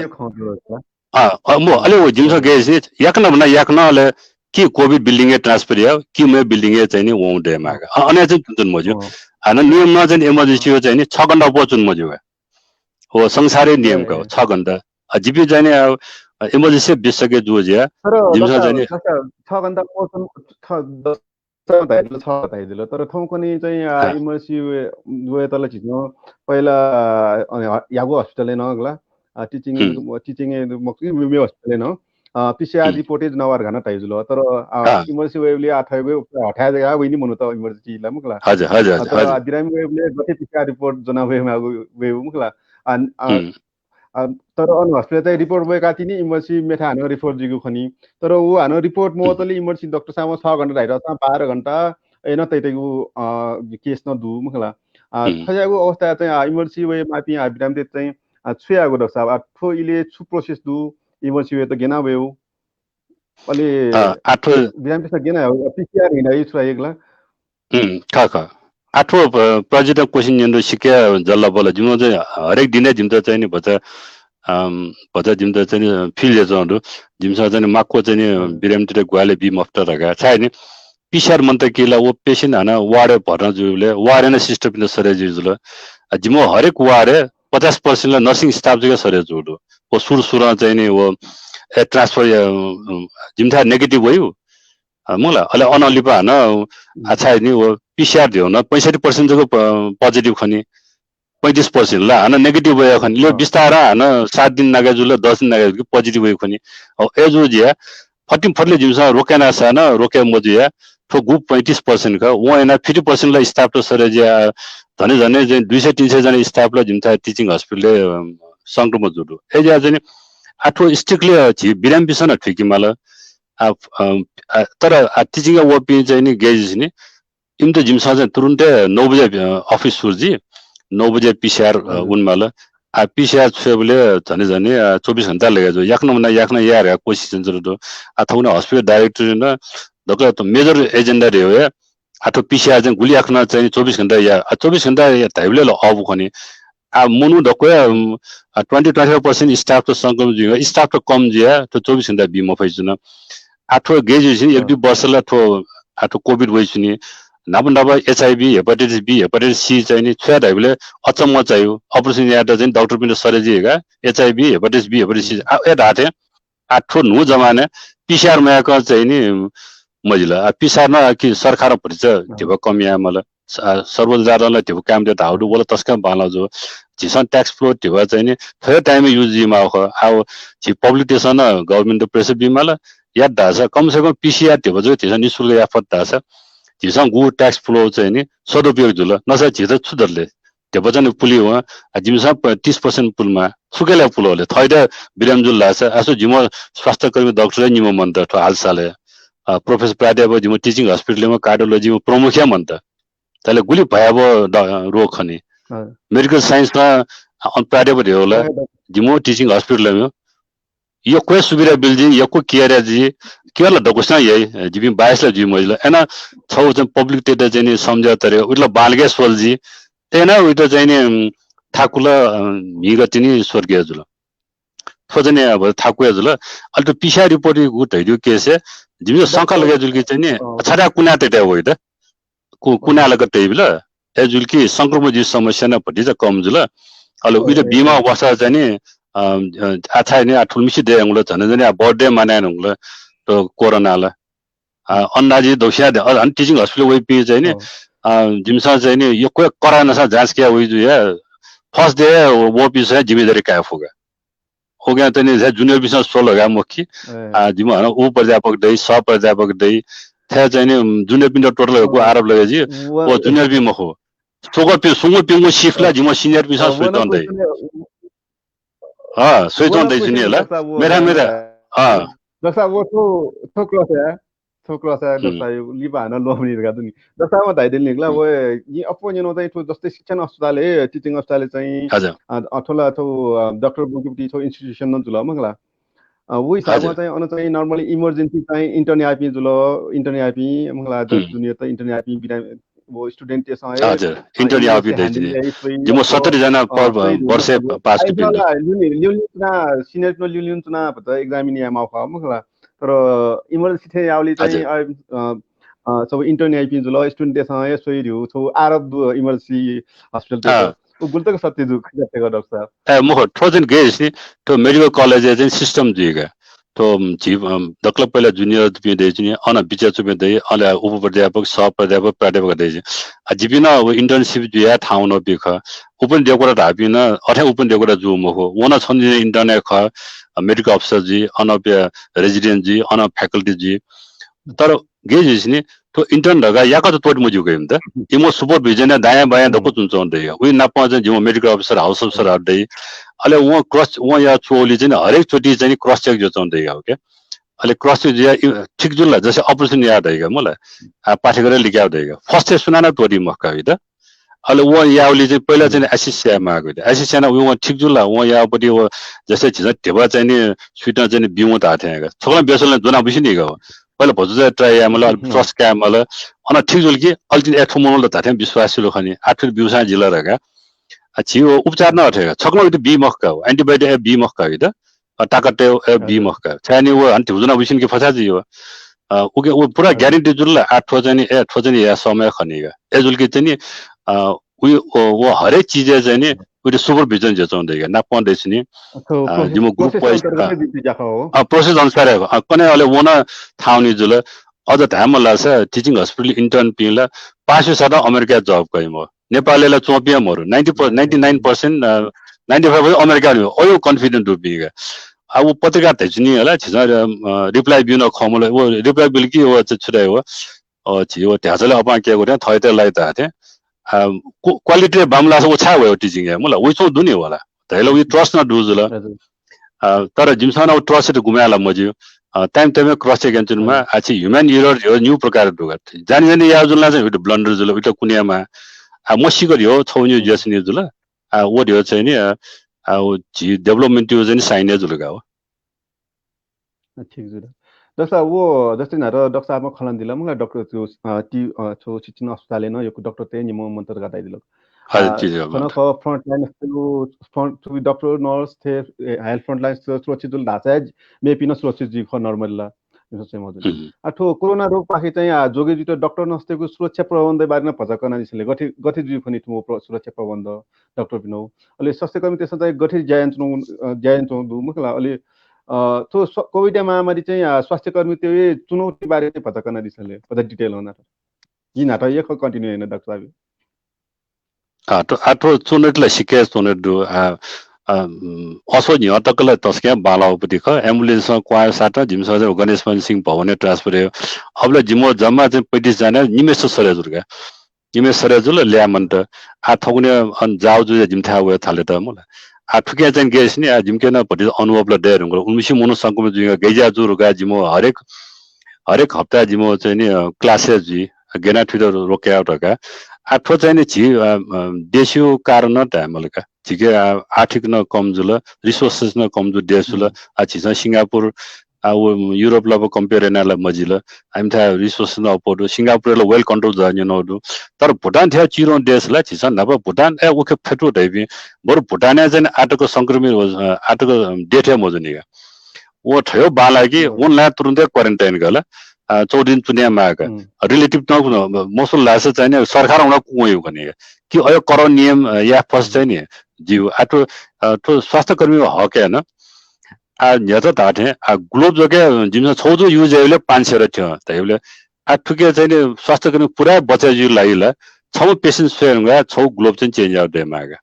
अ, अ, मो, अले व जिमिसं गय् जुसे नि, याकनं भना याकनं अले कि COVID building-य् transfer या, कि मेगु building-य् चाहिँ नि वंगु दये माः का। अ, अन चाहिँ तुं तुं मज्यू। हानं नियम नं चाहिँ नि emergency-य् चाहिँ नि छ घण्टा अप्वः च्वने मज्यू का। व संसारया नियम का, छ घण्टा। अ, जिपिं चाहिँ नि, अ, emergency विशेषज्ञ जू ज्या, जिमिसं चाहिँ नि छ घण्टा अप्वः च्वने, छ, दस चा धाइदिल, छ धाइदिल। तर थौंकन्हय् चाहिँ, आ, emergency वये, वयेत ला झीसं पहिला, अ, यागु hospital-य् नं ला, आ, teaching, teaching-य् मखु, मेगु hospital-य् नं, आ, PCR report-य् जनावर घाना धाइ जुल। तर, आ, emergency वयेबलय् आ थ्व हथाय् जक वइनि मनूत emergency ला मखु ला। हजुर, हजुर, हजुर, तर, आ, बिरामी वयेबलय् गथे PCR report जना वये माःगु वयेगु मखु ला। आ, आ, आ, तर अन hospital चाहिँ report वय्काः तिनि emergency मेथाय् हानं refer जुइगु खनी। तर व हानं report मवतले emergency डाक्टर साहबं छ घण्टा धाइ धाःसा बाह्र घण्टा अन तइतइगु, अ, case नं दु मखु ला। आ, थज्याःगु अवस्थाय् चाहिँ, आ, emergency वये माःपिं, आ, बिरामीतय्त चाहिँ, आ, छु यायेगु डाक्टर साहब? आ, थ्व इलय् छु process दु? Emergency वयेत गेना वयेगु? अले आ, आ थ्व बिरामीतय्सं गेना वयेगु? PCR हिँडाइ छु याइगु ला? उम्, खः, खः। आ थ्व, अ, प्रजित question न्यने दु सिक्क जल्लाबल्ला। जिमिसं चाहिँ हरेक दिनय् जिमित चाहिँ नि भचा, अम, भचा जिमित चाहिँ नि feel जुयाच्वंगु दु। जिमिसं चाहिँ नि माक्व चाहिँ नि बिरामीतय्त ग्वाहालि बी मफुत धकाः। छाय् नि PCR मनूत कि ला व patient हानं ward-य् भर्ना जुइबलय् ward-य् नं sister-पिन्त सरे जुइ जुल। आ, जिमिगु हरेक ward-य् पचास percent ला nursing staff जक सरे जूगु दु। व सुरु सुरं चाहिँ नि व, ए, transfer या, अ, जिमिथाय् negative वइ। अ, मखु ला, अले अनं लिपा हानं, अ, छाय् नि व PCR ध्यः नं पैंसट्ठी percent जक प-, positive खनी, पैंतिस percent ला हानं negative वया खनी। ले बिस्तारं हानं सात दिन नागे जुल, दस दिन नागे जुल कि positive वइ खनी। अ, अय्जु ज्या फतिं फतले जिमिसं रोके यानासा नं रोके मजुया, थ्व गु पैंतिस percent खः, वं यानाः fifty percent ला staff त सरे जुया, झने झने चाहिँ दुई सय तीन सय जना staff ला जिमिथाय् teaching hospital-य्, अ, संक्रमण जुल। अय्जुया चाहिँ नि, आ, थ्व strictly, अ, झी बिरामीपिन्सं नं थुइके माल। आ, अ, आ, तर, आ, teaching-य् वःपिं चाहिँ नि गय् जुसे नि, इमित जिमिसं चाहिँ तुरुन्तय् नौ बजे, अ, office सुरु जुइ, नौ बजे PCR, अ, वने माल। आ, PCR छ्वयेबलय् झने झने, अ, चौबिस घण्टा लगे जुइ। याकनं वना याकनं याये धकाः कोसिस यानाच्वंगु दु। आ, थौंकन्हय् hospital director-नं दकलय् major agenda ध्यबा हे, आ, थ्व PCR चाहिँ गुलि याकनं चाहिँ चौबिस घण्टा या, आ, चौबिस घण्टा या धाइबलय् ला अःपु खनी। आ, मनू दक्व हे, उम्, आ, twenty, twenty-five percent staff त संक्रमित जुइ, staff त कम जुया, थ्व चौबिस घण्टा बी मफइच्वन। आ, थ्व गय् जुसें एक दुई वर्ष ला थ्व, आ, थ्व COVID वइच्वनी। न्हापा न्हापा HIV, hepatitis B, hepatitis C चाहिँ नि छ्वया धाइबलय् अचम्म चाइ। Operation यायेत चाहिँ डाक्टरपिन्त सरे जुइ का, HIV, hepatitis B, hepatitis C, आ, ए धाःथें आ, थ्व न्हू जमानाय् PCR मयाकं चाहिँ नि मजिल। आ, PCR नं कि सरकारं भतिचा धिबा कम याये माल। स-, आ, सर्वोच्च अदालतं ला धिबा कायम याये धाःगु दु, व ला तसकं बांलाः जू। झीसं tax flow धिबा चाहिँ नि थ्व हे time-य् use जुइमाःगु खः। आ, झी public-तय्सं नं government-त pressure बीमाल। यात धाःसा कम से कम PCR धिबा जक झीसं निशुल्क याये फत धाःसा झीसं गु tax flow चाहिँ नि सदुपयोग जुल। नसा झीत छु दत ले? धिबा चाहिँ नि पुले वं, आ, जिमिसं प-, तीस percent पुलेमाः। सुकेले पुल ले? थःत बिरामी जुल धाःसा, आसु जिम्ह स्वास्थ्यकर्मी डाक्टर हे निम्ह मन्त थ्व हालसालय्। आ, professor प्राध्यापक जिम्ह teaching hospital-य् cardiology-म्ह प्रमुख हे मन्त। तर गुलि भयावह ड-, रोग खनी। Medical science-नं, अन प्राध्यापक धयो ला, जिमो teaching hospital ला यक्व सुविधा बिल जि, यक्व care या जि, care ला दक्वसिनं याइ, जिपिं bias ला जुइ मजिल। एना छौ चाहिँ public तेत चाहिँ नि सम्झा तरे, उइला बालगे सोल जि, एना उइत चाहिँ नि, उम्, थाकुल, अ, म्हिगतिनि स्वर्गीय जुल। थ्व चाहिँ नि अब थाकुया जुल। अले त पिसिया report गु धैदिउ case, जिमियो शंका लगे जुल कि चाहिँ नि, छदा कुना तेत वइ त। कु-, कुना लग तइबिल। ए जुल कि संक्रमण जुइ समस्या न भतिचा कम जुल। अले उइत बिमा अवस्था चाहिँ नि, अ, अ, आछाइ नि आ थुलमिसि दे हंगुल झन झन आ birthday माने हंगुल त कोरोना ल। अ, अन्दाजी दौसिया दे, अ, अन teaching hospital वइपि चाहिँ नि, अ, जिमिसं चाहिँ नि यक्व करानसा जाँच किया वइ जुया। First day वपि चाहिँ जिम्मेदारी काये फुगा। ओके, तनि झा junior पिसं सोल गा मखि। आ, जिमो हन उपप्राध्यापक दइ, सह प्राध्यापक दइ। थ्या चाहिँ नि junior पिन्त total गु आरोप लगे जि, व junior पि मखु। सोगो पि, सुंगो पिंगु shift ला जिमो senior पिसं सोइतन दइ। अ, सोइतन दइ जुनियर ला। मेरा, मेरा। अ। दसा वो थो, थो cross है। थ्व cross या दक्सा लिपा हानं ल्वःमनी धकाः दु नि। दक्सां धाइदिल नि ला, व जिं अप्वः न्यनो चाहिँ थ्व जस्तै शिक्षण अस्पताल हे, teaching अस्पताल हे चाहिँ, अ, अथवा ला थ्व, अ, डाक्टर बुकिपति थ्व institution नं जुल मखला। अ, व हिसाबमा चाहिँ अन चाहिँ normally emergency चाहिँ intern यापिं जुल, intern यापिं मखला, जस junior त intern यापिं बिना वो student तेसं हे, अ, intern यापिं दइ। जिमो सत्तरी जना वर्षे pass ला, लिउन, लिउन चुना, senior पिन लिउन चुना भत exam या माउ खा मखला। तर emergency थें यावली चाहिँ, अ, अ, अ, सब intern याइपिं जुल, student देसं हे सोइरिउ, छौ आरोप दु emergency hospital ते। उ गुल तक सत्य जु खिजा तेग डाक्टर साहब। ए, मखु, थ्व चाहिँ गय् नि, थ्व medical college या चाहिँ system जुइगा। थ्व, अम, झी, अम, दक्ल पहिला junior पिं दइ जुनि, अन बिचा चुपिं दइ, अले उपप्राध्यापक, सह प्राध्यापक, प्राध्यापक दइ जुनि। आ, जिपिं न अब internship जुया ठाउँ न पि ख। उपन देकोरा धापिं न, अथे उपन देकोरा जु मखु। वन छन intern ख, medical officer जुइ, अन पे resident जुइ, अन faculty जुइ। तर गय् जुइसिनि, थ्व intern धकाः याका त त्वःते मज्यूगु इमित। इमो supervision या दायाँ बायाँ दक्व च्वंच्वं दइ। उइ नाप चाहिँ जिमो medical officer, house officer आ दइ। अले वं cross, वं या च्वली चाहिँ हरेक चोटि चाहिँ cross check जुयाच्वं दइ, ओके। अले cross check जुया इ-, ठीक जुल ला, जसे operation या दइगा मला। आ, पाठ्यक्रम लिक्या दइगा। First हे सुनाना त्वःते मखु का इमित। अले वं यावली चाहिँ पहिला चाहिँ assist याये माःगु इमित। Assist याना वं ठीक जुल ला, वं यावपति व जसे झिझ ढेबा चाहिँ नि स्वीटं चाहिँ नि बिउ धाथें का। छकलं बेसलं ज्वना बुसिनि का। पहिला भजु चाहिँ try याये मला, अले trust काये मला। अन ठीक जुल कि अले तिनि ए थ्व मनूल धाथें विश्वास सिलो खनि। आठुर बिउसां जिला रगा। आ, झी व उपचार न अथे का। छकलं इमित बी मखु का। Antibiotic ए बी मखु का इमित। अ, ताकत ए, ए बी मखु का। छाय् नि व हन थ्यू जुना बुसिन कि फसा जियो। अ, उके उ पूरा guarantee जुल ला, आ, थ्व चाहिँ नि, ए, थ्व चाहिँ नि या समय खनि का। ए जुल कि चाहिँ नि, अ, उ, उ, व हरेक चिज चाहिँ नि, उइट supervision जुयाच्वं दइ का। नापं दइसिनि, अ, जिमो group wise, अ, process अनुसार हे, अ, कने अले वन थाउनि जुल। अझ धायेमा लासा teaching hospital intern पिं ला पास साथ अमेरिका job कइमो। नेपालय् ला च्वंपिं मरु। Ninety per-, ninety nine percent, अ, ninety five percent अमेरिका नि। अयो confident दुपिं का। आ, उ पत्रिका धैचुनि हला, झिझ, अ, reply बिउ न खमल, व reply बिल कि व च-, छुट्याइ व, अ, झी व ध्याचले अपां केगु रे, थयते लाइ धाथे। आ, क्व-, quality बामलासा व छाय् वयो teaching हे, मला, उइ च्वं दुनि वला। धैला उइ trust न दु जुल। अ, तर जिमिसं न व trust त गुमाय् ला मज्यू। अ, time time cross check यानाच्वनेमा, आ, छि human error यो न्यू प्रकार दुगा। जानी जानी या जुल ना चाहिँ उइट blunder जुल, उइट कुनेमा। आ, मसिकर यो छौ न्यू ज्यासि न्यू जुल। आ, व ध्यः चाहिँ नि, आ, आ, व झी development यो चाहिँ नि sign हे जुल का हो। अ, ठीक जुल। दक्सा व, जस्तै न्हार दक्सा आमा खलन दिल, मुला डाक्टर छु, अ, ति, अ, छु शिक्षण अस्पतालय् न यक्व डाक्टर ते निम्ह मन्त्र गाताइ दिल। हजुर, आ, ति जुल खन मन्त्र। ख front line छु, front छु डाक्टर, nurse ते, ए, health front line सु-, सुरक्षित जुल धाचा मेपिं न सुरक्षित जुइ ख normal ला। इमिसं चाहिँ मजुल। आ, थ्व कोरोना रोगपाखे चाहिँ, आ, जोगे जुइत डाक्टर nurse तेगु सुरक्षा प्रबन्ध बारे न भचा कना दिसले गथे, गथे जुइ खनि थ्व प्र-, सुरक्षा प्रबन्ध डाक्टर पिनो। अले स्वास्थ्यकर्मी तेसं चाहिँ गथे ज्या यानाच्वं, अ, ज्या यानाच्वं दु मखला। अले, अ, थ्व स्व-, COVID महामारी चाहिँ, आ, स्वास्थ्यकर्मी ते चुनौती बारे भचा कना दिसले, भचा detail होना। जिं न्हात यख continue याना डाक्टर साहब। आ, थ्व, आ, थ्व च्वनेत ला सिक्क च्वनेत दु, आ, आ, उम्, असो न्ह्यः तक ला तसकं बांलाःगु पति खः। Ambulance क्वहां साथ जिमिसं चाहिँ गणेश मान सिंह भवनय् transfer याः। अबलय् जिमिगु जम्मा चाहिँ पैंतिस जना निम्हेसित सरे जुल का। निम्हेसित सरे जुल, ल्याः मन्त। आ, थौंकन्हय् अन जाउ जुया जिमिथाय् वये थाले त मुला। आ, थुकिया चाहिँ गय् सिनि, आ, जिमिके न भति अनुभव ला दये धुंकल। उलिमछि मनू संक्रमित जुइगा गय् ज्या जू धुंका जिमिगु हरेक, हरेक हप्ता जिमिगु चाहिँ नि, अ, class जुइ। गेना थुइत रोके याउ धका। आ, थ्व चाहिँ नि झी, अ, अ, देशयो कारण धायेमाल का। झीके, आ, आर्थिक नं कम जुल, resources नं कम जू देश जुल। आ, झीसं सिंगापुर, आ, व युरोप लाप compare याना ला मजिल। आमिथाय् resources नं अप्वः दु, सिंगापुर ला well control जुया न्यनागु दु। तर भुटान थें चिधंगु देश ला झीसं न्हापा भुटान, ए, उखे फ्यतू धइपिं, बरु भुटानय् चाहिँ आतक संक्रमित, अ, आतक death हे मजूनि का। व थ्यंगु बांलाः कि वन लाया तुरुन्तै quarantine का ला, अ, चौध दिन च्वने माः का। Relative नं मसुल धाःसा चाहिँ नि सरकारं वना कुकं याइ खनी का। कि अयो कडा नियम, अ, याये फस चाहिँ नि जिउ। आ, थ्व, अ, थ्व स्वास्थ्यकर्मीया हक हे न। आ, न्ह्यथना धाःथें, आ, glove जक जिमिसं छगू जक use याइबलय् पाँच सय र थ्यं धाइबलय्, आ, थुके चाहिँ नि स्वास्थ्यकर्मी पुरा बचय् जुइगु लागि ला छम्ह patient स्वये धुंकाः छगू glove चाहिँ change याये दयेमाः का।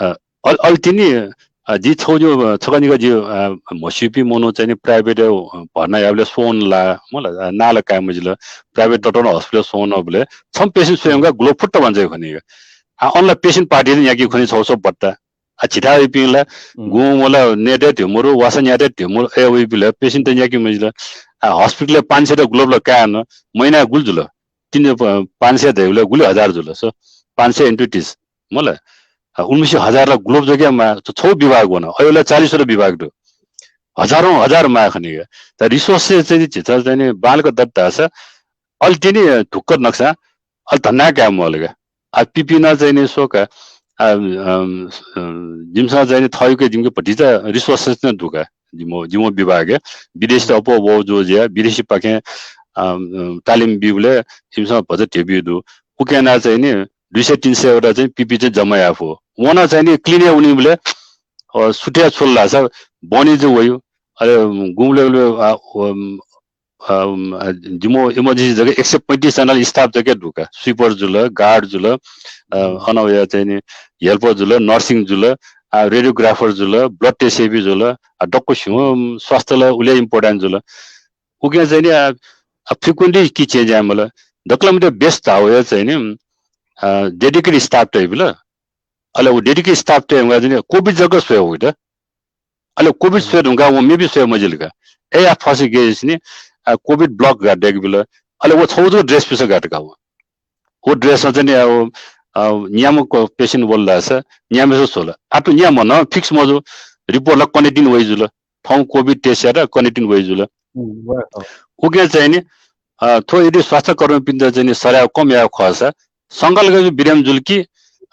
अ, अल-, अले तिनि, अ, जि छगू, अ, छकः निकः जि, अ, म्हस्यूपिं मनू चाहिँ नि private, अ, भर्ना याइबलय् स्वं ला, मला, अ, नां ला काये मजिल, private ततःधंगु hospital स्वंबलय् छम्ह patient स्वये धुंकाः glove फुक्क बांलाइ खनी का। आ, अन ला patient party नं न्याकी खनी छगू छगू बट्टा। आ, झीथाय् वइपिं ला गुं मला नयेत हे ध्यबा मरु, वासः न्यायेत हे ध्यबा मरु, अय् वइपिं ला patient त न्याकी मजिल। आ, hospital-य् पाँच सय त glove ला काये न, महिनाय् गुलि जुल? तीन, प-, पाँच सय धाइबलय् गुलि हजार जुल, सो पाँच सय into तीस, मला? आ, उलिमछि हजार ला glove जक हे माः, छगू विभाग वन, अय् ला चालिसवटा विभाग दु। हजारौं हजार माः खनी का। त resources चाहिँ नि झीत चाहिँ नि बांलाक दत धाःसा अले तिनि ढुक्क नक्सा अले धन्दा काये म्वाल का। आ, PPE नं चाहिँ नि स्व का, आ, अम, अम, जिमिसं चाहिँ नि थःगु जिमिके भतिचा resources नं दु का। जिमो, जिमो विभागय् विदेशी त अप्वः वःगु जुया, विदेशीपाखें, अम, अम, तालिम बीबलय् जिमिसं भचा ध्यबा बी दु। उके याना चाहिँ नि दुई सय तीन सय वटा चाहिँ PPE चाहिँ जम्मा याये फु। व नं चाहिँ नि clean याये वनीबलय्, अ, सुथय् छ्वल धाःसा बहनी जक वइ। अले गुबलें गुबलें, आ, अम, अम, आ, जिमो emergency जक एक सय पैंतिस जना staff जक दु का। Sweeper जुल, guard जुल, अ, अन वया चाहिँ नि helper जुल, nursing जुल, आ, radiographer जुल, blood test याइपिं जुल, आ, दक्व स्यू, अम, स्वास्थ्य ला उलि important जुल। उके चाहिँ नि, आ, आ, frequently कि change याये माल। दकलय् मध्ये best धाःगु चाहिँ नि, आ, dedicated staff तयाबिल। अले व dedicated staff तये धुंकाः चाहिँ नि COVID जक स्वये वइ त। अले COVID स्वये धुंकाः व मेपिं स्वये मजिल का। अय्‌या फसय् गय् यासेंलि, आ, COVID block गात दय्‌काबिल। अले व छगू जक dress पिसं गात का व। व dress नं चाहिँ नि, आ, व, आ, न्याम्ह क-, patient वल धाःसा न्याम्हय्‌सित स्वल। आः थ्व न्याम्ह नं fix मजू। Report ला कन्हय् तिनि वइ जुल। थौं COVID test यात, कन्हय् तिनि वइ जुल। उके चाहिँ नि, अ, थ्व यदि स्वास्थ्यकर्मीपिन्त चाहिँ नि सराः कम याये खःसा, संख्या लगय् बिरामी जुल कि,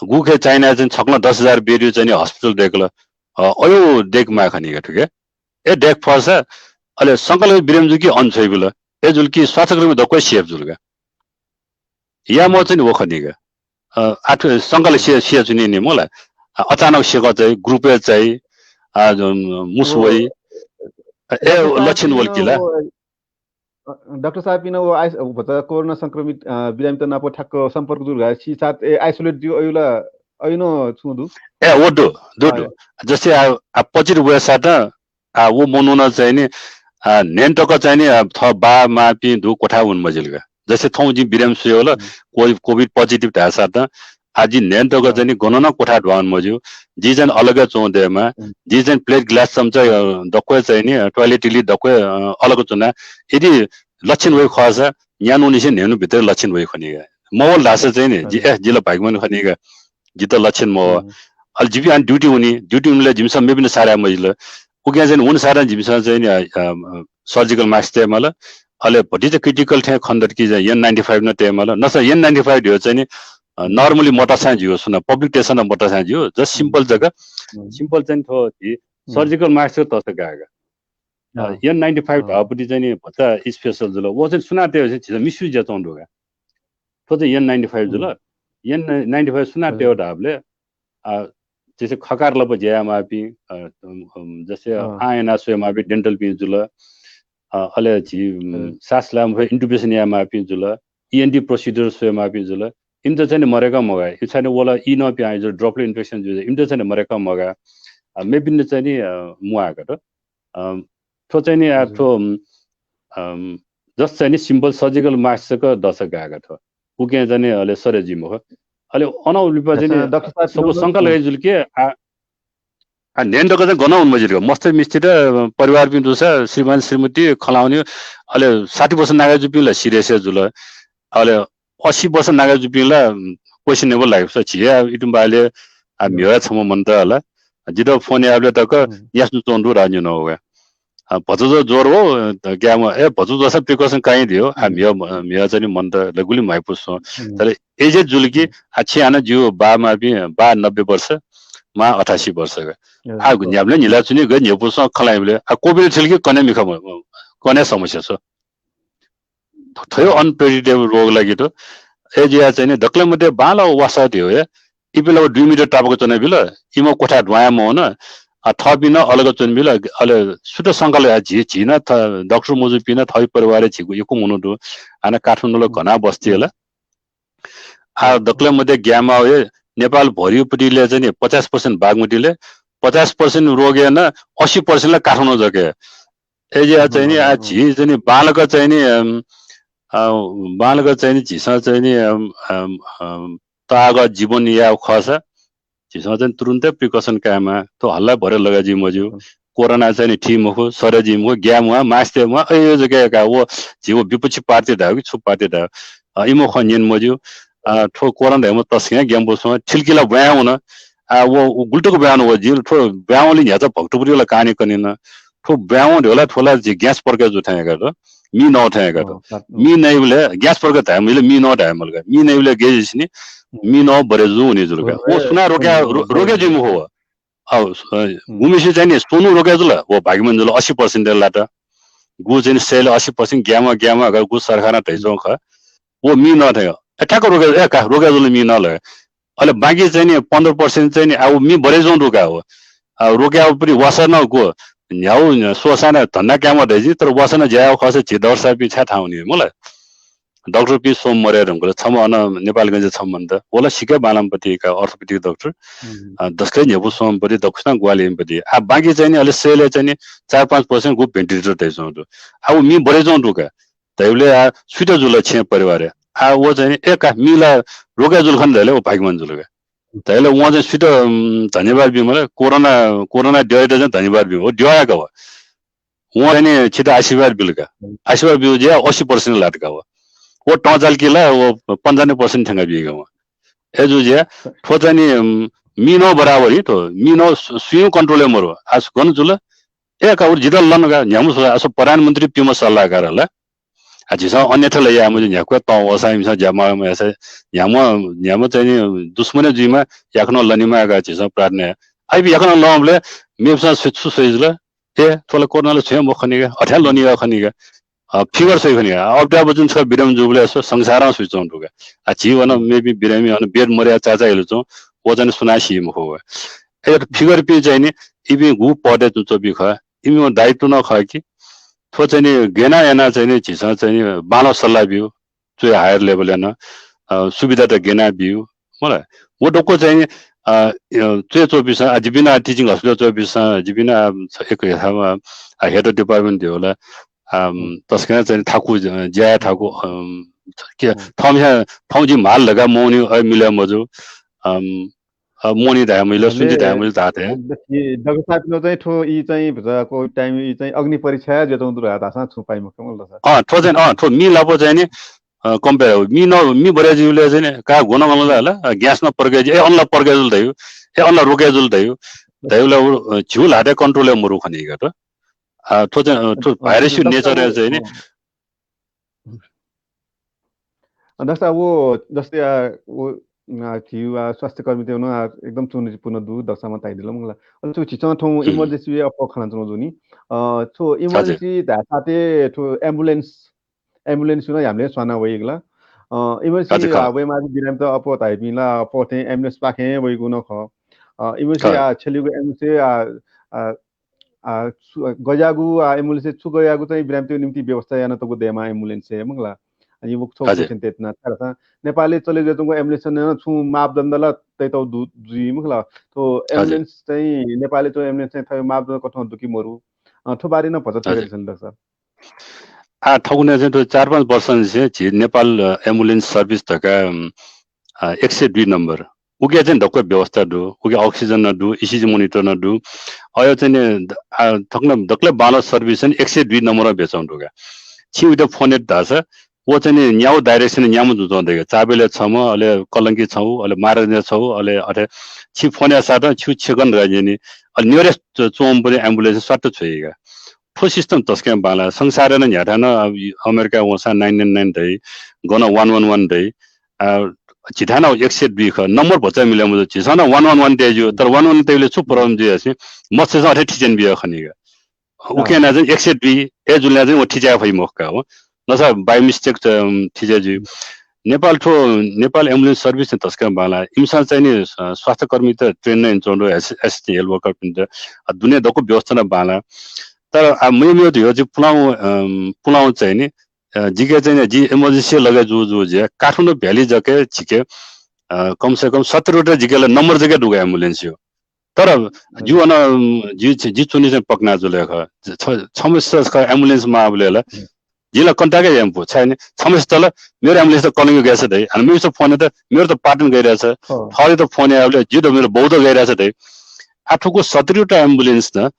गुखे चाइनाय् चाहिँ छकलं दस हजार bed-या चाहिँ नि hospital दय्‌कल, अ, अय् दय्‌के माः खनी का थुके। अय् दय्‌के फःसा, अले संख्या लगय् बिरामी जुल कि अन छ्वइबिल, अय् जुल कि स्वास्थ्यकर्मी दक्व safe जुल का। याये म्वाः चाहिँ नि व खनी का। अ, आः थ्व संख्या लगय् सिया, सियाच्वनी नि मला। अ, अचानक सेकः चाहिँ, group-य् चाहिँ, अ, मुसु वइ, अ, अय् लक्षण वल कि ला। अ, डाक्टर साहबपिं व आइस-, भचा कोरोना संक्रमित, अ, बिरामीत नाप ठ्याक्क सम्पर्क जुल धाःसा साथ, ए, isolate जुइ अय् ला, अय् नं छुं दु? ए, व दु, दु, दु। जस्तै आ, आ, positive वयाः साथ, आ, व मनू नं चाहिँ नि, आ, न्हय्‌न्हय् तक चाहिँ नि, आ, थः बाः मांपिं दुगु क्वथाय् वने मजिल का। जस्तै थौं जिं बिरामी स्वये वल, को-, COVID positive धाःसा त, आ, जि न्हय्‌न्हय् तक चाहिँ नि गनं नं क्वथाय् दुहां वने मज्यू। जि चाहिँ अलग च्वं दयेमाः। जि चाहिँ plate glass चम्चा, अ, दक्व चाहिँ नि, अ, toilet तिलि दक्व, अ, अलग च्वना। यदि लक्षण वइ खःसा, न्यान्हुनिसें न्हय्‌न्हु भित्र लक्षण वइ खनी का। मवल धाःसा चाहिँ नि, जि, ए, जि ला भाग्यमानी खनी का। जित लक्षण मवः। अले जिपिं अन duty वनी, duty वनीबलय् जिमिसं मेपिन्त साराय् मजिल। उकिं चाहिँ नि वन साराय् जिमिसं चाहिँ नि, अ, अ, surgical mask तयेमाल। अले भतिचा critical थें खनेदत कि चाहिँ N ninety five नं तयेमाल। नसा N ninety five धयो चाहिँ नि, अ, normally मतःसां ज्यू, सुना public तय्‌सं मतःसां ज्यू, just simple जक। Simple चाहिँ नि थ्व झी surgical mask तःसा गाः का। अ, N ninety five धाःपति चाहिँ नि भचा special जुल। व चाहिँ सुनां तये चाहिँ झीसं misuse जुयाच्वंगु दु का। थ्व चाहिँ N ninety five जुल। N ninety five सुनां तये धाःबलय्, अ, जस्तै खकार लप ज्या यायेमाःपिं, अ, अम, अम, जस्तै आं याना स्वयेमाःपिं dental-पिं जुल, अ, अले झी, उम, सास लायेमाःपिं intubation यायेमाःपिं जुल, ENT procedure स्वयेमाःपिं जुल, इमित चाहिँ नि मदय्‌कं मगाः। इमित चाहिँ नि वल ई नं पिहां जुल, droplet infection जुल, इमित चाहिँ नि मदय्‌कं मगाः। अ, मेपिन्त चाहिँ नि, अ, म्वाः का त। अ, थ्व चाहिँ नि, आ, थ्व, उम, अम, just चाहिँ नि simple surgical mask जक दःसा गाः का थ्व। उकिं चाहिँ नि अले सरे जुइ मखु। अले अन लिपा चाहिँ नि डाक्टर साहब, सपोज शंका लगे जुल कि, आ, आ, न्हय्‌न्हु तक चाहिँ गनं वने मजिल का। मस्त मिस्त्री र परिवारपिं दुसा, श्रीमान श्रीमती, खँ ल्हाःपिं, अले साठी वर्ष नाघे जूपिं ला serious हे जुल। अले असी वर्ष नागा जुपिं ला क्वेश्चनेबल लाइफ छ। झी या इटुम्बाले आ म्हिगः छम्ह मन्त हला। जितः फोन याबले तक न्यासु च्वंदु राजु न हो। आ भचुजो ज्वर हो, ग्याम ए भचुजो सा प्रिकसन काइ दियो। आ म्हिगः म्हिगः चाहिँ मन्त लगुली माइपुसो। तर एजे जुल कि आ छि हानं जिउ बा मापि बा नब्बे वर्ष मा अठासी वर्ष ग। आ न्याबले निला चुनि ग न्यपुसो खलाइबले आ कोबिल छिल कि कने मिखा कने समस्या छ। थयो अनप्रेडिक्टेबल रोग लागि त। ए जिया चाहिँ नि दक्ले मध्ये बांला वासा दियो हे। इपिला दुई मिटर टापक चने बिल। इमा कोठा ध्वाया मौन। आ थपिन अलग चने बिल। अले सुत संकल या झी झी न थ डाक्टर मजु पिन थई परिवार झीको यकु मनु दु। आना काठमाडौं घना बस्ती हला। आ दक्ले मध्ये ग्यामा हे नेपाल भरिपट्टिले चाहिँ नि पचास पर्सेन्ट बागमतीले, पचास पर्सेन्ट रोगे न असी पर्सेन्ट ला काठमाडौं जके। एजिया चाहिँ नि आ झी चाहिँ नि बालक चाहिँ नि बालक चाहिँ नि झीसं चाहिँ नि ताग जीवन या खस। झीसं चाहिँ तुरुन्तै प्रिकसन कायमा थ्व हल्ला भरे लगा जी मज्यू। कोरोना चाहिँ नि ठी मखु, सरे जी मखु, ग्याम वा मास्ते वा अयो जके का वो। झीव विपक्षी पार्टी धायो कि छु पार्टी धायो इमो खँ न्यन मज्यू। थ्व कोरोना धायेमा तस्कं ग्याम्बो सुं ठिलकिला ब्वाया हुन। आ वो गुल्टुक ब्वाया हुन वो जिल थ्व ब्वाया हुन न्याचा भक्तपुरी वाला कहानी कनिन। थ्व ब्वाया हुन ढोला थ्वला जी ग्यास पर्के जु थायेका दु। मी नौ थायेका दु। मी नैबले ग्यास पर्के धायेमा इले मी नौ धायेमा लगा। मी नैबले गेजिसनि मी नौ बरे जु हुने जुलगा। वो सुना रोके रोके जी मखु। गुमिसे चाहिँ नि सोनु रोके जुल। वो भागिमन जुल असी पर्सेन्ट लात। गु चाहिँ नि सेल असी पर्सेन्ट ग्यामा ग्यामा गु सरकारं धैजों ख। वो मी नौ थायेका। ए ठ्याक्क रोके ए का रोके जुल मी नौ लगा। अले बाँकी चाहिँ नि पन्ध्र पर्सेन्ट चाहिँ नि आ वो मी बरे जौं रोका हो। आ रोके आ पुरी वासना को न्याउ सोसाना धन्दा क्यामा धैजी तर वासना ज्या खस झी दर्शापि छ्या थाउनी मला। डाक्टर पी सोम मरे रंगल छम अन नेपालगंज छम मन्त। वला सिके बालामपति का अर्थोपेडिक डाक्टर। दसके न्यपु सोमपति दक्षिणा ग्वालियमपति आ बाँकी चाहिँ नि अले सेले चाहिँ नि चार पाँच पर्सेन्ट गु भेन्टिलेटर धैजौं दु। आ वो मी बरे जौं रोका। धैबले आ सुइत जुल छे परिवार। आ वो चाहिँ नि ए का मिला रोका जुल खन धैले वो भागिमन जुल का। धैले वं चाहिँ सुइत धन्यवाद बी मला कोरोना कोरोना द्ययत चाहिँ धन्यवाद बी वो द्यया का वो। वं चाहिँ नि छित आशीर्वाद बिल का। आशीर्वाद बिउ जे असी पर्सेन्ट लात का वो। वो टंचाल किला वो पन्चानब्बे पर्सेन्ट थ्यंका बी का वो। ए जु जे थ्व चाहिँ नि मी नौ बराबर ही थ्व मी नौ सुयु कन्ट्रोल मरु। आस गन जुल। ए का वो जितल लन का न्यामु सल्लाह आस प्रधानमन्त्री पिम सल्लाहकार हला। आ झीसं अन्यथा लया मजु न्याक्व त वसा इमिसं ज्यामा मयासा न्याम न्याम चाहिँ नि दुश्मन जुइमा याखन लनिमा का झीसं प्रार्थना। आइबि याखन लंबले मेपसं सु सु सोइजुल। ए थ्वला कोरोनाला छुया मखनिगा अथ्या लनिगा खनिगा। फिगर सही खनिगा अब त्या बचन छ बिरम जुबले सो संसारं सुइचौं दुगा। आ झी वन मेबि बिरामी अन बेड मर्या चाचा इलु चौं। वो चाहिँ सुना सी मखु। ए फिगर पि चाहिँ नि इबि गु पदे चुचो बि ख। इमि दायित्व न ख कि थ्व चाहिँ नि गेना याना चाहिँ नि झीसं चाहिँ नि बांला सल्लाह बिउ। चुया हायर लेभल याना सुविधा त गेना बिउ। मला वो दक्व चाहिँ नि चुया चोबिसं आ जिबिना टिचिङ हस्पिटल चोबिसं जिबिना एक हेड डिपार्टमेन्ट दियो होला। तस्कन चाहिँ थाकु ज्या थाकु के थम थम जि माल लगा मौनी अ मिले मजु। मोनी धायेमा इल सुन्ति धायेमा इल धाते। दगसापिनो चाहिँ थ्व ई चाहिँ भजा कोभिड टाइम ई चाहिँ अग्नि परीक्षा जे तौं दुरा धासा छु पाइ मखमल दसा। अ थ्व चाहिँ अ थ्व मी लापो चाहिँ नि कम्पेयर हो मी न मी बरे जिउले चाहिँ नि का गुण गमला हला। ग्यास न पर्गे ए अनला पर्गे जुल दयु। ए अनला रोके जुल दयु। दयुला झिउ लाटे कन्ट्रोल मरु खनी का त। अ थ्व चाहिँ थ्व भाइरस नेचर चाहिँ नि दक्सा वो जस्तै आ वो आ झिउ आ स्वास्थ्यकर्मी तेन आ एकदम चुनौतीपूर्ण दु दक्सामा ताइदिल मंगला। अनि छु झिचं थौं इमर्जेन्सी अप खना चुनो जुनि। अ छु इमर्जेन्सी धायेसाते छु एम्बुलेन्स एम्बुलेन्स न ह्यामले स्वाना वइगला। अ इमर्जेन्सी आ वइ माबी बिराम त अप ताइपिला अप थे एम्बुलेन्स पाखे वइगु न ख। अ इमर्जेन्सी आ छेलिगु एम्बुलेन्स आ आ गज्याःगु आ एम्बुलेन्स छु गज्याःगु चाहिँ बिरामीतय् निम्ति व्यवस्था याना तगु दयेमा एम्बुलेन्स हे मंगला। अनि वो थ्व क्वेश्चन तेतना थारा नेपालय् चले जतंगु एम्बुलेन्स न छु मापदण्ड ला तैतौ जुइ मंगला। थ्व एम्बुलेन्स चाहिँ नेपालय् थ्व एम्बुलेन्स चाहिँ थ्व मापदण्ड कथं दुकी मरु। अ थ्व बारे न भचा थेगलिसन दक्सा। आ थगुने चाहिँ थ्व चार पाँच वर्ष निसें झी नेपाल एम्बुलेन्स सर्भिस धका एक सय दुई नम्बर उके चाहिँ ढक्क व्यवस्था दु। उके अक्सिजन न दु, इसिजी मोनिटर न दु। अयो चाहिँ नि थक्न दक्ले बांला सर्भिस चाहिँ एक सय दुई नम्बर बेचौं दुगा। छि उते फोन धासा व चाहिँ नि न्यागू direction न्याम्ह जुजुं दइगु। चाबेले छम्ह, अले कलंकी छौ, अले महाराजगंज छौ, अले अथे छि फोन याःसां छि छेकन राज्यनि, अले nearest च्वंपिं ambulance स्वात छ्वइगा। थ्व system तसकं बांला। संसारय् नं न्ह्याथाय् नं अमेरिका वंसां nine nine nine दइ, गन one one one दइ। आ, झीथाय् नं एक सय दुई खः, नम्बर भचा मिले मजू। झीसं नं one one one तये ज्यू, तर one one one तयेबलय् छु problem जुइ यासें मच्छेसं अथे थिचेन बिया खनीगा। उकिं यानाः चाहिँ एक सय दुई, अय् जुलिं चाहिँ व थिचये फइ मखु का हो। नसा by mistake चाहिँ, अम, थिचये जुइ। नेपाल थ्व, नेपाल ambulance service चाहिँ तसकं बांला। इमिसं चाहिँ नि, अ, स्वास्थ्यकर्मीत train यानाच्वंगु assist-, assistant health worker पिन्त, अ, दुने दक्व व्यवस्था नं बांला। तर, अ, मेमेगु धइगु चाहिँ पुलांगु, अम, पुलांगु चाहिँ नि, अ, जिके चाहिँ नि, जि emergency लगे जू जू जे, काठमाडौं valley जके झीके, अ, कम से कम सत्तरी वटा जिके ला नम्बर जके दुगु ambulance यो। तर ज्यू अन, जि, जि च्वनी चाहिँ पकना जुल खः। छ-, छम्ह स-, स-, ambulance माःबलय् ला, जिं ला contact याये मफु। छाय् नि, छम्ह स-, त ला मेरो ambulance त कलंकी गय् छ दइ। हानं मेमेगु फोन त मेरो त पाटन गइरहेछ। थःगु त फोन याःबलय् जि त मेरो बौ त गइरहेछ दइ। आ थुगु सत्तरी वटा ambulance न,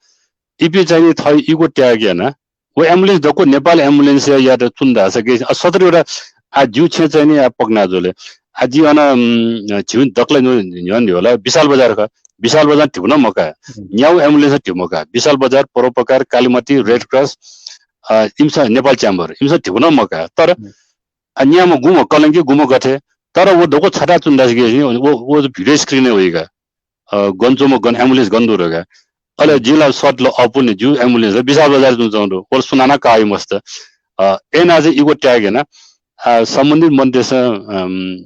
इपिं चाहिँ नि थः इगो त्याग याना। व ambulance दक्व नेपाल ambulance या, यात चुन धाःसा के, अ, सत्तरी वटा, आ, ज्यू छेँ चाहिँ नि, आ, पकना जुल। आ, जि अन, उम्, झिउ दकलय् न्ह्यःने न्ह्यःने होला, विशाल बजार खः। विशाल बजार धिबा नं मकाः। न्यागू ambulance धिबा मकाः। विशाल बजार, परोपकार, कालीमती, Red Cross, अ, इमिसं नेपाल chamber, इमिसं धिबा नं मकाः। तर, आ, न्याम्ह गुम्ह कलंकी, गुम्ह गथे, तर व दक्व छता चुन धाःसा के, व, व video screen य् वइगा। अ, गन च्वंम्ह गन ambulance गन दु धकाः। अले जिं ला सःतल अपुनि ज्यू ambulance विशाल बजार तुं च्वंगु दु। वल सुनाना काइ मस्त। अ, अय् यानाः चाहिँ इगो त्याग याना। अ, सम्बन्धित मन्त्रीसं, अम,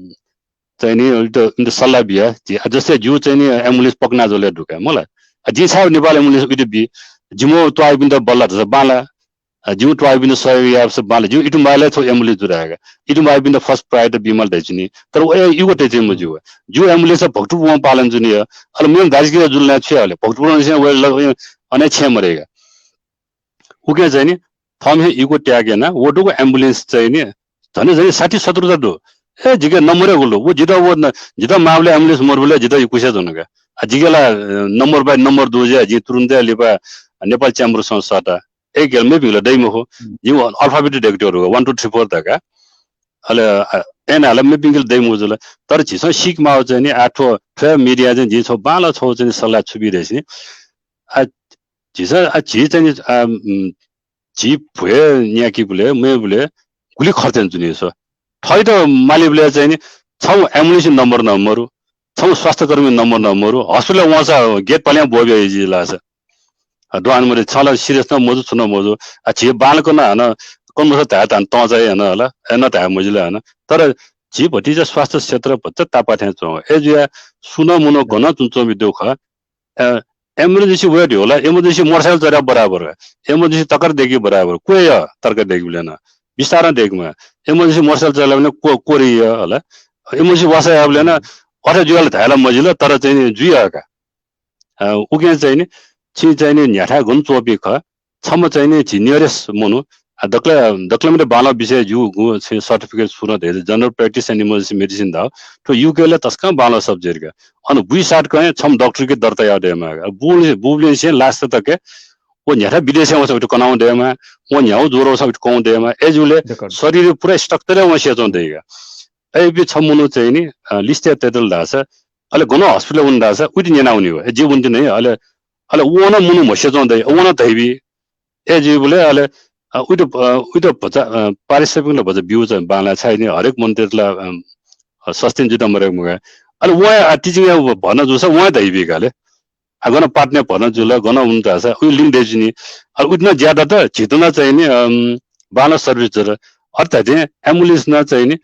चाहिँ नि इमित, इमित सल्लाह बिया। जि-, अ, जस्तै ज्यू चाहिँ नि ambulance पकना जुल धकाः मला। अ, जिं छाय् नेपाल ambulance उइत बी? जिमि त्वाःपिन्त बल्ला धकाः बांला। अ, जिमि त्वाःपिन्त सहयोग याःसा बांला। जिमि इतुम्बाय् ला थ्व ambulance दु धकाः। इतुम्बाय्‌पिन्त first priority बीमाल धयाच्वनी। तर व इगो तये मज्यू। ज्यू ambulance भक्तपुरं पालन जुनि। अले मेम्ह दाजुकिजा जुल नं छु याये हले? भक्तपुरंनिसें वये ल-, अन हे छेँ मदयेका। उकिं चाहिँ नि, थःम्हं इगो त्याग याना, व दक्व ambulance चाहिँ नि, झन्डै झन्डै साठी सत्तर वटा दु। ए, जिके नम्बर हे गुलि दु। व जितः व न-, जितः माःबलय् ambulance मरुबलय् जितः इकुसे च्वंगु का। आ, जिके ला, अ, नम्बर by नम्बर दु जे, जिं तुरुन्त लिपा नेपाल chamber नं सःता। एक गेल मेपिं ला दइ मखु। जिं alphabet दय्‌के धुंकल, one, two, three, four धकाः। अले, अ, अय् यानाः ला मेपिं गेल दइ मखु जुल। तर झीसं सीके माःगु चाहिँ नि, आ, थ्व, थ्व media चाहिँ जिं छगू बांलाः छगू चाहिँ नि सल्लाह छु बी धइगु नि। आ, झीसं, आ, झी चाहिँ नि, आ, उम्, झी भ्वय् न्याकीबलय्, मय्‌बलय् गुलि खर्च यानाच्वनी स्व। थःत मालीबलय् चाहिँ नि छगू ambulance नम्बर नं मरु, छगू स्वास्थ्यकर्मी नम्बर नं मरु, hospital वंसा gate पालय् ब्वःबिया जुइ लासा। अ, दुहां मते, छं ला serious नं मजू, छुं नं मजू। आ, झी बांलाक नं हानं कन्मसा धाये धान तं चाहिँ हानं हला, अय् नं धाये मजिल हानं। तर झी भतिचा स्वास्थ्य क्षेत्र भचा तापाः थें च्वं। अय् जुयाः सुं नं मुनं गनं तुं च्वंपिं दु खः। अ, emergency वये धुंकल ला, emergency motorcycle चढे बराबर, emergency तकर दय्‌के बराबर, क्वय् या तकर दय्‌केबलय् नं, बिस्तारं दय्‌केमाः। Emergency motorcycle चढे बलय् नं क्व-, क्वह्रि या हला। Emergency वासः यायेबलय् नं अथे जुयाः ला धाये ला मजिल, तर चाहिँ नि जुइ या का। अ, उकिं चाहिँ नि, छिं चाहिँ नि न्ह्याथाय् गन च्वंपिं खः, छम्ह चाहिँ नि झी nearest मनू, आ, दकलय्, दकलय् मते बांलाःगु विषय ज्यू, गु चाहिँ certificate सुं नं धयागु, general practice and emergency medicine धाःगु। थ्व UK-य् ला तसकं बांलाःगु subject का। अन बुइसात कं हे छम्ह डाक्टरके दर्ता याये दयेमाः का। बूबलय्, बूबलय् निसें last तक व न्ह्याथाय् विदेशय् वंसा उइत कनावने दयेमाः, व न्ह्यागु ज्वर वंसा उइत कं दयेमाः। अय् जुल शरीर पुरा structure-य् वंसे च्वने दइ का। अय्‌पिं छम्ह मनू चाहिँ नि, अ, list-य् तयेतल धाःसा, अले गनं hospital वने धाःसा उइत न्यनावनी व। ए, जि वने तिनि, अले, अले व नं मनू म्हस्यू च्वं दइ, व नं धइबी। अय् जुइबलय् अले, अ, उइत, अ, उइत भचा, अ, पारिश्रमिक ला भचा ब्यू चाहिँ बांलाः, छाय् नि हरेक मनूतय्‌त ला, अ, अ, sustain जुइत मरय्‌क मगाः। अले वं, अ, teaching-य् भर्ना जूसा वं धइबी का ले। आ, गनं पाटनय् भर्ना जुल, गनं वने धाःसा उइ link दय्‌जुनि। अले उइत नं ज्यादा त झीत नं चाहिँ नि, अम, बांलाः service जुल। अथे धाये थें ambulance नं चाहिँ नि,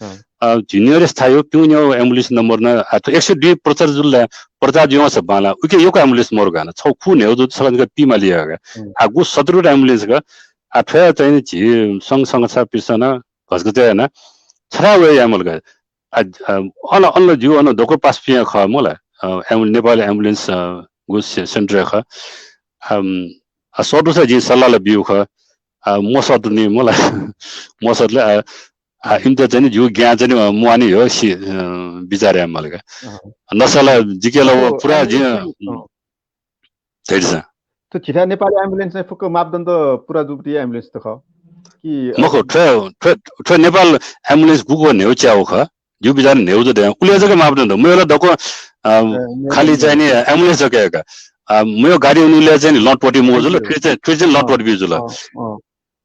अ, झी nearest थाय् पिउन्यागु ambulance नम्बर नं, आ, थ्व एक सय दुई प्रचार जुल ला, प्रचार जुयावंसा बांलाः, उके यक्व ambulance मरु का न, छगू खु न्ह्यागु जूसा छकः जक पीमाली का। आ, गु सत्तर वटा ambulance का, आ, थ्वया चाहिँ नि झी संघ संस्थापिन्सं नं घचघच याना छथाय् वये यायेमाल का। आ, आ, अन, अन ला ज्यू, अन दक्व पासापिं खः मला, अ, एम्बु-, नेपाल ambulance, अ, गु से-, center खः। अम, आ, सःतूसा जिं सल्लाह ला ब्यू खः। आ, मसःतुनि मला, मसःतले, आ, आ, इमित चाहिँ नि ज्यू ज्ञान चाहिँ नि, अ, म्वाःनि हो सि-, अ, बिचाः यायेमाल का। नसा ला जिके ला व पुरा जिं, अ, धयादिसँ। थ्व झीथाय् नेपाली ambulance चाहिँ फुक्क मापदण्ड पुरा जूपिं ambulance त खः। कि, अ, मखु, थ्व, थ्व, थ्व नेपाल ambulance गुगु न्ह्यउ च्याउ खः। जिउ बिचार न्ह्यउ जक दे। उले जक मापदण्ड। मयला दक्व, अ, ए, मेला खाली चाहिँ नि ambulance जक का। अ, मयो गाडी उनुले चाहिँ नि लट पटी मो जुल, थ्व चाहिँ, थ्व चाहिँ लट पटी बी जुल। अ, अ।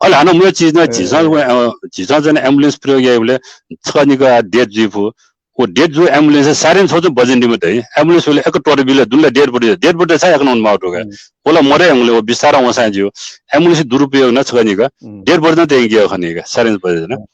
अले हानं मयो चिज न ए, झीसं, ए। अ, झीसं चाहिँ ambulance प्रयोग याइबले छकः निका death जुइफु। व death जू ambulance siren छौ चाहिँ बजेन दिम दइ। Ambulance उले एक टोर बिले दुनला dead body, dead body सा एक नौन माउ टोका। हम्म। ओला मरे ambulance, व बिस्तार वसां जिउ। Ambulance दुरुपयोग न छकः निका। हम्म। Dead body न तेंगे खनिका, siren बजे न।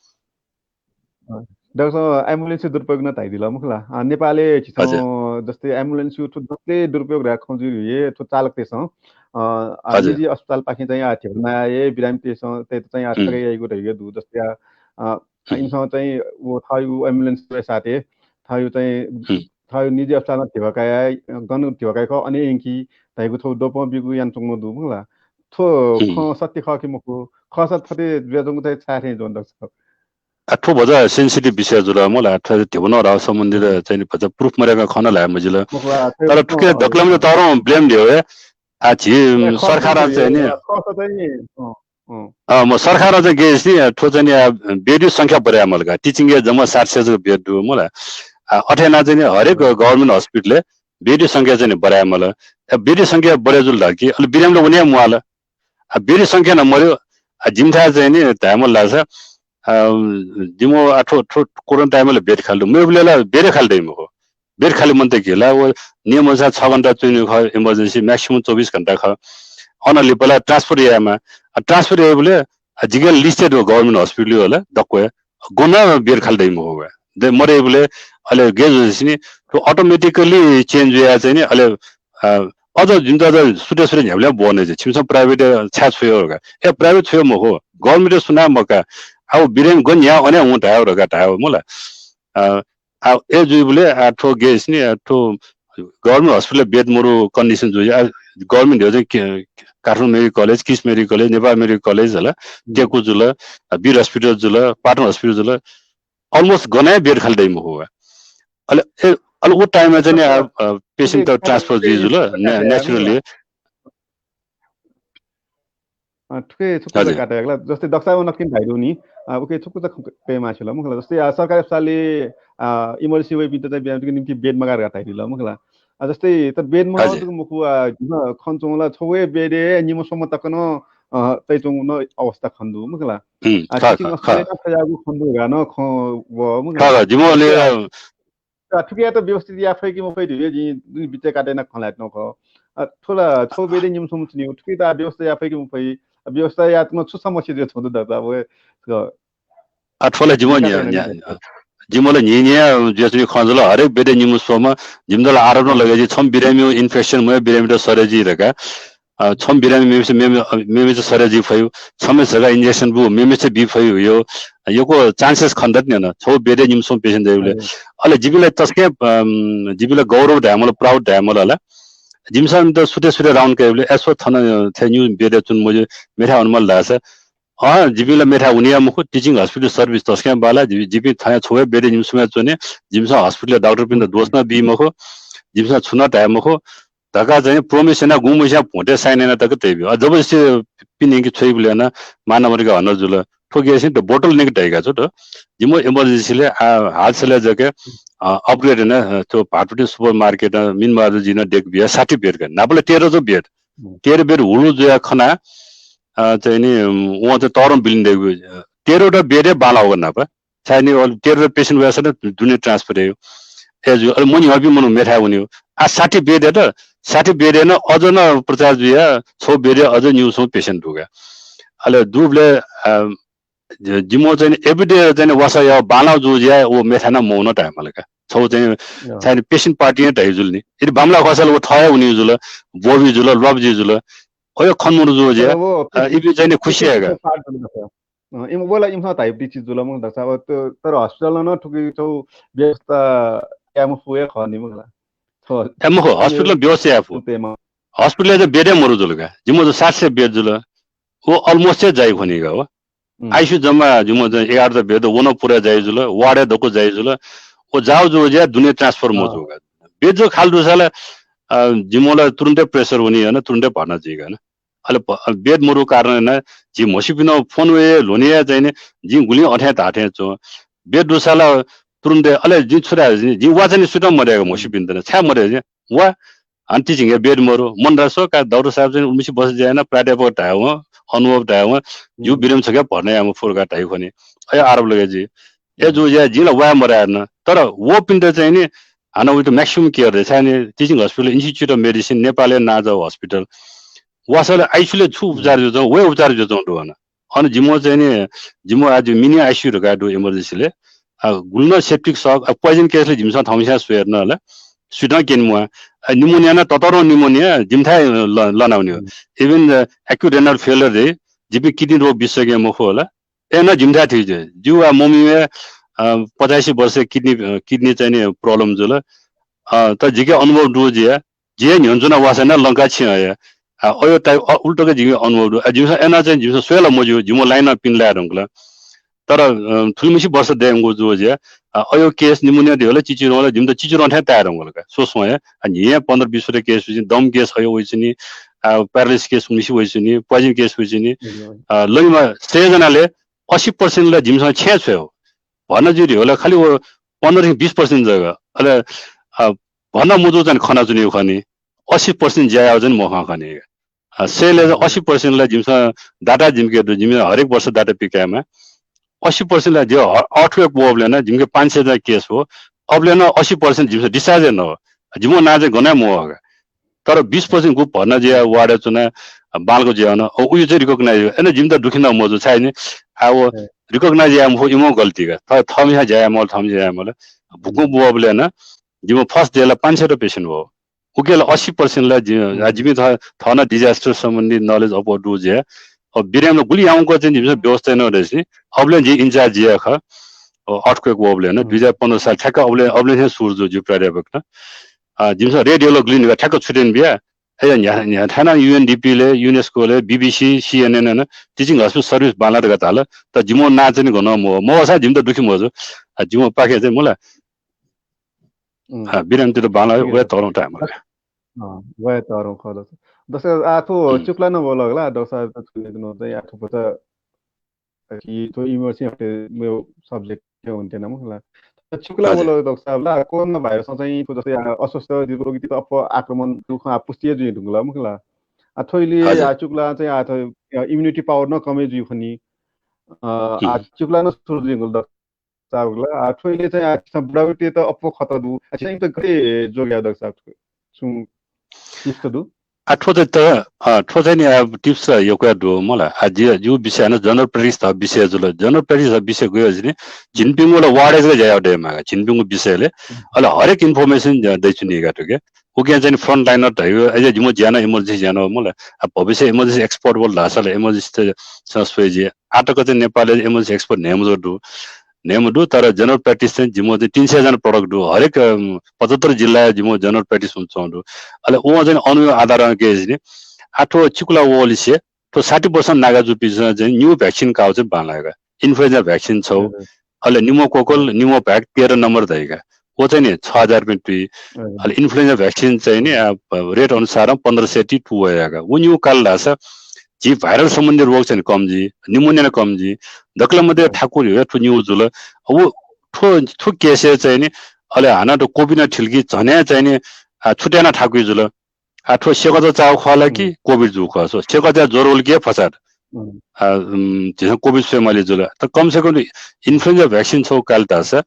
अँ। डाक्टर साहब, ambulance दुरुपयोग न धाइदिल, मखुला। अ, नेपालय् झीसं हजुर। जस्तै ambulance थ्व जस्तै दुरुपयोग राख खँ जुइ हे, थ्व चालकतेसं, अ, आ, हजुर। निजी अस्पताल पाखें चाहिँ आ, ठेवना ए, बिरामी तेसं, ते चाहिँ आ, हम्म। ठगे याइगु धइगु दु, जस्तै आ, अ, हम्म। इमिसं चाहिँ व थ्व ambulance साथे, थ्व चाहिँ, हम्म। थ्व निजी अस्पतालमा ठेवा काया, गन ठेवा काया खः, अने एंकी, धइगु थ्व डोपं बिगु यान चुंगु दु, मखुला। थ्व हम्म। खँ सत्य खः कि मखु? खःसा थथे जुया जंगु चाहिँ छाय् थें जुन दक्छ। आ, थ्व भचा sensitive विषय जुल मला, थ्व ध्यबा नराव सम्बन्धित हम्म। चाहिँ नि भचा proof मदय्क खँ नं ल्हाये मजिल। मखुला, तर थ्व थुके अ, दकलमय् तःधंगु blame ध्यबा हे, आ, झी ए, खःसा सरकारं चाहिँ नि, अ, खःसा चाहिँ नि, अँ, अँ। अ, म सरकारं चाहिँ गेसि, अ, थ्व चाहिँ नि, अ, बेडयु संख्या बढे याये माल का। Teaching-य् जम्मा सात सय जक bed दु मला। अ, अथे याना चाहिँ नि हरेक अँ। Government hospital-य् बेडयु संख्या चाहिँ नि बढे याये माल। अ, बेडयु संख्या बढे जुल धाल कि, अले बिरामी ला वने म्वाल। आ, बेडयु संख्या नं मरु, आ, जिमिथाय् चाहिँ नि धायेमाल धाःसा, आ, जिमि आ थ्व, थ्व कोरोना time-य् ला bed खाली दु। मेबलय् ला bed खाली दइ मखु। Bed खाली मन्त कि ला, व नियम अनुसार छ घण्टा च्वने खः emergency, maximum चौबिस घण्टा खः। अन लिपा ला transfer यायेमाः। आ, transfer याइबलय्, आ, जिके list दु government hospital-य् ला दक्व हे। गन bed खाली दइ मखु व। दे मरेबलय् अले गे जुसेंनि थ्व automatically change जुया चाहिँ नि अले, अ, अझ जिमित अझ सुटे सुटे न्ह्याबलें ब्वने चाहिँ छिमिसं private छाय् छ्वयो का। ए, private छ्वयो मखु। Government सुना मका। आ व बिरामी गन न्ह्या अने हुँ धायो का धायो मला। अ, आ, ए जुइबलय्, आ, थ्व गेसनि, आ, थ्व government hospital bed मरु condition जुइ, आ, government ध्यबा चाहिँ के, Kathmandu Medical College, KIMS Medical College, Nepal Medical College हला, हम्म। टेकु जुल, आ, वीर hospital जुल, पाटन hospital जुल, almost गन हे bed खाली दइ मखु व। अले, ए, अले व time-य् चाहिँ नि, आ, आ, patient त transfer जुइ जुल, ना-, naturally। अ, थुके छकूचा हजुर। काटे याकला, जस्तै दक्सा व नक्किन धाइदु नि, अ, उके छकूचा ख-, कये माछिल, मखुला। जस्तै, अ, सरकारी अस्पतालय्, अ, emergency वइपिन्त चाहिँ बिरामीत निम्ति bed मगार धाइदिल, मखुला। अ, जस्तै, तर bed मगार हजुर। जक मखु, अ, जिमिसं खन च्वंला, छौ हे bed-य् निम्ह स्वम्ह तक नं, अ, तइच्वंगु नं अवस्था खन दु, मखुला। हम्म, अ, खः, teaching खः, अस्पतालय् खः। नं थज्याःगु खन दु गा नं खँ व, मखुला। खः, खः, जिमि ले, जस्तै, अ, अ, थुकियात व्यवस्थित याये फइ कि मफइ धइगु जिं दुने बिचय् काटे याना खँ ल्हायेत नं खः। अ, थ्व ला छौ bed-य् निम्ह स्वम्ह च्वनीगु, थुकियात व्यवस्था याये फइ कि मफइ? अ, व्यवस्था यायेत नं छु समस्या जुया छ्वं दु दक्सा व, अ, आ, थ्व ला जिमि न्ह्या, न्ह्या, जिमि ला न्ह्यइन्ह्यइया जुया च्वनीगु खँ जुल, हरेक bed-य् निम्ह स्वम्ह, जिमित ला आरोप नं लगे जुइ, छम्ह बिरामी infection मयु बिरामीत सरे जुइ धकाः। अ, छम्ह बिरामी मेम्हेसित, मेम्हे-, अ, मेम्हेसित सरे जुइ फयु, छम्हेसित झ्वकाः injection बु, मेम्हेसित बी फयु यो, अ, यक्व chances खने दत नि न, छौ bed-य् निम्ह स्वम्ह patient दइबलय्। हजुर। अले जिपिं ला तसकं, अम, जिपिं ला गौरव धायेमाल, proud धायेमाल हला। जिमिसं इमित सुटे सुटे round कयाबलय्, ए, स्व थन, अ, थथे निम्ह bed-य् च्वने मज्यू, मेथाय् वनेमाल धाःसा, अँ, जिपिं ला मेथाय् वने या मखु, teaching hospital service तसकं बांला, जि-, जिपिं थन छौ हे bed-य् निम्ह स्वम्ह च्वने, जिमिसं hospital-य् डाक्टरपिन्त दोष नं बी मखु, जिमिसं छुं नं धाये मखु धकाः चाहिँ promise याना गुम्हस्यां भोंतय् sign याना तक तयाब्यु। अ, जबरजस्ती पिने कि छ्वइबलय् नं महानगरपालिका हन जुल। थ्व गेसं त bottleneck दइका छु त। जिमि emergency-लय्, आ, हालसालय् जक, अ, upgrade याना, अ, थ्व भातुति supermarket, अ, मिनबहादुर जी नं देक बिया साठी bed का। न्हापा ला तेह्र जक bed। हम्म। तेह्र bed हुलु जुया खना, अ, चाहिँ नि, उम्, वं चाहिँ तःधं building दइगु, अ, तेह्रवटा bed हे बांलाः वःगु न्हापा। छाय् नि, अले तेह्रवटा patient वयाः सः दुने transfer याइगु। ए जु, अले मन्ह्यःपिं मनू मेथाय् वनीगु। आ, साठी bed यात, साठी bed याना अझ नं प्रचार जुया, छौ bed-य् अझ निम्ह स्वम्ह patient दुगा। अले दुबलय्, अ, जि-, जिमि चाहिँ नि everyday चाहिँ नि वासः याः बांलाः जू ज्या व मेथाय् नं मौन धायेमाल का। छौ चाहिँ नि, अँ। छाय् नि patient party हे धाइ जुल नि। यदि बांमलाः खःसा ला व थः हे वनी जुल, ब्वबी जुल, ल्वापजी जुल। अय् खन मरु जू ज्या, तर व अ, इपिं चाहिँ नि खुसी हे का। अँ, इम-, व ला इमिसं धाइपिं चिज जुल मखु दक्सा, अब त-, तर hospital-नं थुकी छौ व्यवस्था याये मफु हे खः नि मखुला। छ-, ए मखु, hospital-नं व्यवस्था याये फु। Hospital-य् त bed हे मरु जुल का। जिमि त सात सय bed जुल। व almost हे जाइ खनी का व। हम्म। ICU जम्मा जिमि त एघारवटा bed, व नं पुरा जाइ जुल, ward हे दक्व जाइ जुल। व जाउ जू ज्या दुने transfer अँ। मजू का। Bed जक खाली दुसा ला, अ, जिमि ला तुरुन्तै pressure वनी हन, तुरुन्तै भर्ना जुइ का न। अले प-, अ, bed मरु कारण याना, झी म्हसिपिं फोन वये, ल्ह्वने या चाहिँ नि, जिं गुलिं अथे धाथें च्वं। Bed दुसा ला तुरुन्तै, अले जिं छु धाये, जिं, जिं वा चाहिँ नि सुइत मदय्‌क म्हसिपिन्त नं, छाय् मदय् जिं? वा, हानं तिचिंके bed मरु। मन रासो का डाक्टर साहब चाहिँ उन्नाइस वर्ष ज्या याना प्राध्यापक धायेवं, अनुभव धायेवं, जिगु बिरामी छकः भर्ना यायेमाः फुर का धाइ खनी। अय् आरोप लगे जि। ए जु ज्या जिं ला वाये मदयाना। तर वपिन्त चाहिँ नि, हानं उइत maximum care दे, छाय् नि teaching hospital, Institute of Medicine, नेपालय् नांजाःगु hospital। वासले ICU ले छु उपचार जुजुं, वय् उपचार जुजुं दु अन। अन जिमो चाहिँ नि, जिमो आज mini ICU धकाः दु emergency ले। आ, गुलिं नं septic shock, आ, poison case ले जिमिसं थम्हस्यां स्वये नला। सुइत क्यने म्वाः। आ, pneumonia नं ततःधंगु pneumonia जिमिथाय् ल-, लनावनी। Even, अ, acute renal failure दे, जिपिं kidney रोग बिस्सके मखु होला। ए नं जिमिथाय् थी जुइ। जिगु आ मम्मी हे, अ, पचासी वर्ष kidney, अ, kidney चाहिँ नि problem जुल। अ, तर जिके अनुभव दु जिया। जिया न्ह्यःने च्वना वासना लंका छिं हया। आ, अयो type, अ, उल्टोके जिके अनुभव दु। आ, जिमिसं एना चाहिँ जिमिसं स्वये ला मज्यू, जिमो line नं पिने लाये धुंकल। तर, अ, थुलिमछि वर्ष दयेगु जु जिया। आ, अयो case pneumonia दे होला, चिचिरं होला, जिमित चिचिरं थें ताये धुंकल का। स्वस्वं हे, आ, न्हिया पन्ध्र बिस वटा case वइच्वनी, दम case अयो वइच्वनी, आ, paralysis case उन्नाइस वइच्वनी, poison case वइच्वनी। अ, लगिमा सय जनाले अस्सी percent ला जिमिसं छेँ छ्वये हो। भर्ना जुइ धुंकल खालि व पन्ध्र थें बिस percent जक। अले, अ, भर्ना मजू चाहिँ खनाच्वनीगु खनी। अस्सी percent ज्या याःगु चाहिँ मखं खनी। अ, सयले चाहिँ अस्सी percent ला जिमिसं data जिमिके दु, जिमिसं हरेक वर्ष data पिकायेमा। अस्सी percent ला जे ह-, earthquake वःबलय् नं जिमिके पाँच सय जना case हो। अबलय् नं अस्सी percent जिमिसं discharge याना हो। जिमो नां चाहिँ गनं हे मवः का। तर बिस percent गु भर्ना जुया ward च्वना, अ, बांलाक जुया नं, अ, उयो चाहिँ recognize याये। एन जिमित दुःखी नं मजू, छाय् नि, आ, व recognize याये मफु, इमो गल्ती का। थ-, थःम्हस्यां ज्या याये मल, थःम्हस्यां ज्या याये मल। भूकम्प वःबलय् नं, जिमो first day ला पाँच सय टा patient वः। उके ला अस्सी percent ला जि-, आ, जिमि थ-, थःनं disaster सम्बन्धी knowledge अप्वः दु जे। अ, बिरामी गुलि याउँक चाहिँ जिमिसं व्यवस्था याना दइछि। अबलय् जि in charge जुया खः। अ, earthquake वःबलय् नं, दुई हजार पन्ध्र साल ठ्याक्क अबलय्, अबलय् थें सुरु जू जि प्राध्यापक नं। अ, जिमिसं radiolog गुलि निका ठ्याक्क छुट्याना बिया। अय् न्ह्या-, न्ह्याथाय् नं UNDP ले, UNESCO ले, BBC, CNN नं teaching hospital service बांलाः धकाः धाल। तर जिमो नां चाहिँ नि गनं मवः। मवःसां जिमित दुःखी मजू। अ, जिमो पाखें चाहिँ मुला। अँ, बिरामीतय्‌त बांलाः वये तःधंगु time का। अँ, वये तःधंगु खः दक्सा। दक्सा, आ, थ्व चिकुला नं वल हला, दक्सा, थ्व चाहिँ आ, थ्व भचा कि थ्व emergency हटे मेगु subject हे हुन्थेन मखुला। चिकुला वल दक्सा ला, corona virus चाहिँ थ्व जस्तै आ, अस्वस्थ रोगीतय्‌त अप्वः आक्रमण जूगु खँ आ, पुष्टि हे जुइ धुंकल मखुला। आ, थ्व इलय् आ, चिकुला चाहिँ आ, थ्व, अ, immunity power नं कम हे जुइ खनी। अ, आ, चिकुला नं सुरु जुइ धुंकल दक्सा। साहब ला, आ, थ्व इलय् चाहिँ आ, छिसं बुढाबुढीतय्‌त अप्वः खत दु। आ, छिसं इमित गथे जोग याये दक्सा? छुं tips दु? आ, थ्व चाहिँ त, अ, थ्व चाहिँ नि आ, tips यक्व दु मला। आ, जि, जिगु विषय नं general practice धइगु विषय जुल। General practice धइगु विषय गय् जुइ नि, झिंनिपिंगु ला ward-य् जक ज्या याये दयेमाः का, झिंनिपिंगु विषय ले। अले हरेक information ज-, दइच्वनी का थुके। उकिं चाहिँ नि frontliner धइगु, अझ जिमो ज्या याना emergency ज्या याना मला। आ, भविष्य emergency expert वल धाःसा ला emergency त स-, स्वये जि। आःतक चाहिँ नेपालय् emergency expert न्हय्‌म्ह जक दु। न्हय्‌म्ह दु, तर general practice चाहिँ जिमो चाहिँ तीन सय जना product दु। हरेक, अम, पचहत्तर जिल्लाय् जिमो general practice हुन च्वं दु। अले वं चाहिँ अनुभव आधारं गय् जुइ नि। आ, थ्व चिकुला वःलिसे, थ्व साठी वर्ष नागा जूपिन्सं चाहिँ निगू vaccine काःगु चाहिँ बांलाः का। Influenza vaccine छगू, अले pneumococcal, pneumovax तेह्र नम्बर धइगु का। व चाहिँ नि छ हजार रुपियाँ तुइ। अले influenza vaccine चाहिँ नि, आ, rate अनुसारं पन्ध्र सय ति two वयाः का। व निगू काल धाःसा झी viral सम्बन्धी रोग चाहिँ नि कम जुइ, pneumonia नं कम जुइ। दकलय् मध्ये थाकु हे थ्व निगू जुल। व थ्व, थ्व case-य् चाहिँ नि, अले हानं त COVID नं थिल कि झन हे चाहिँ नि, आ, छुट्याना थाकुइ जुल। आ, थ्व सेकःचा चाःगु खः ला कि COVID जूगु खः? स्व, सेकःचा ज्वर वल कि फसाद। आ, उम्, झीसं COVID स्वयेमाली जुल। त कम से कम influenza vaccine छगू काल धाःसा,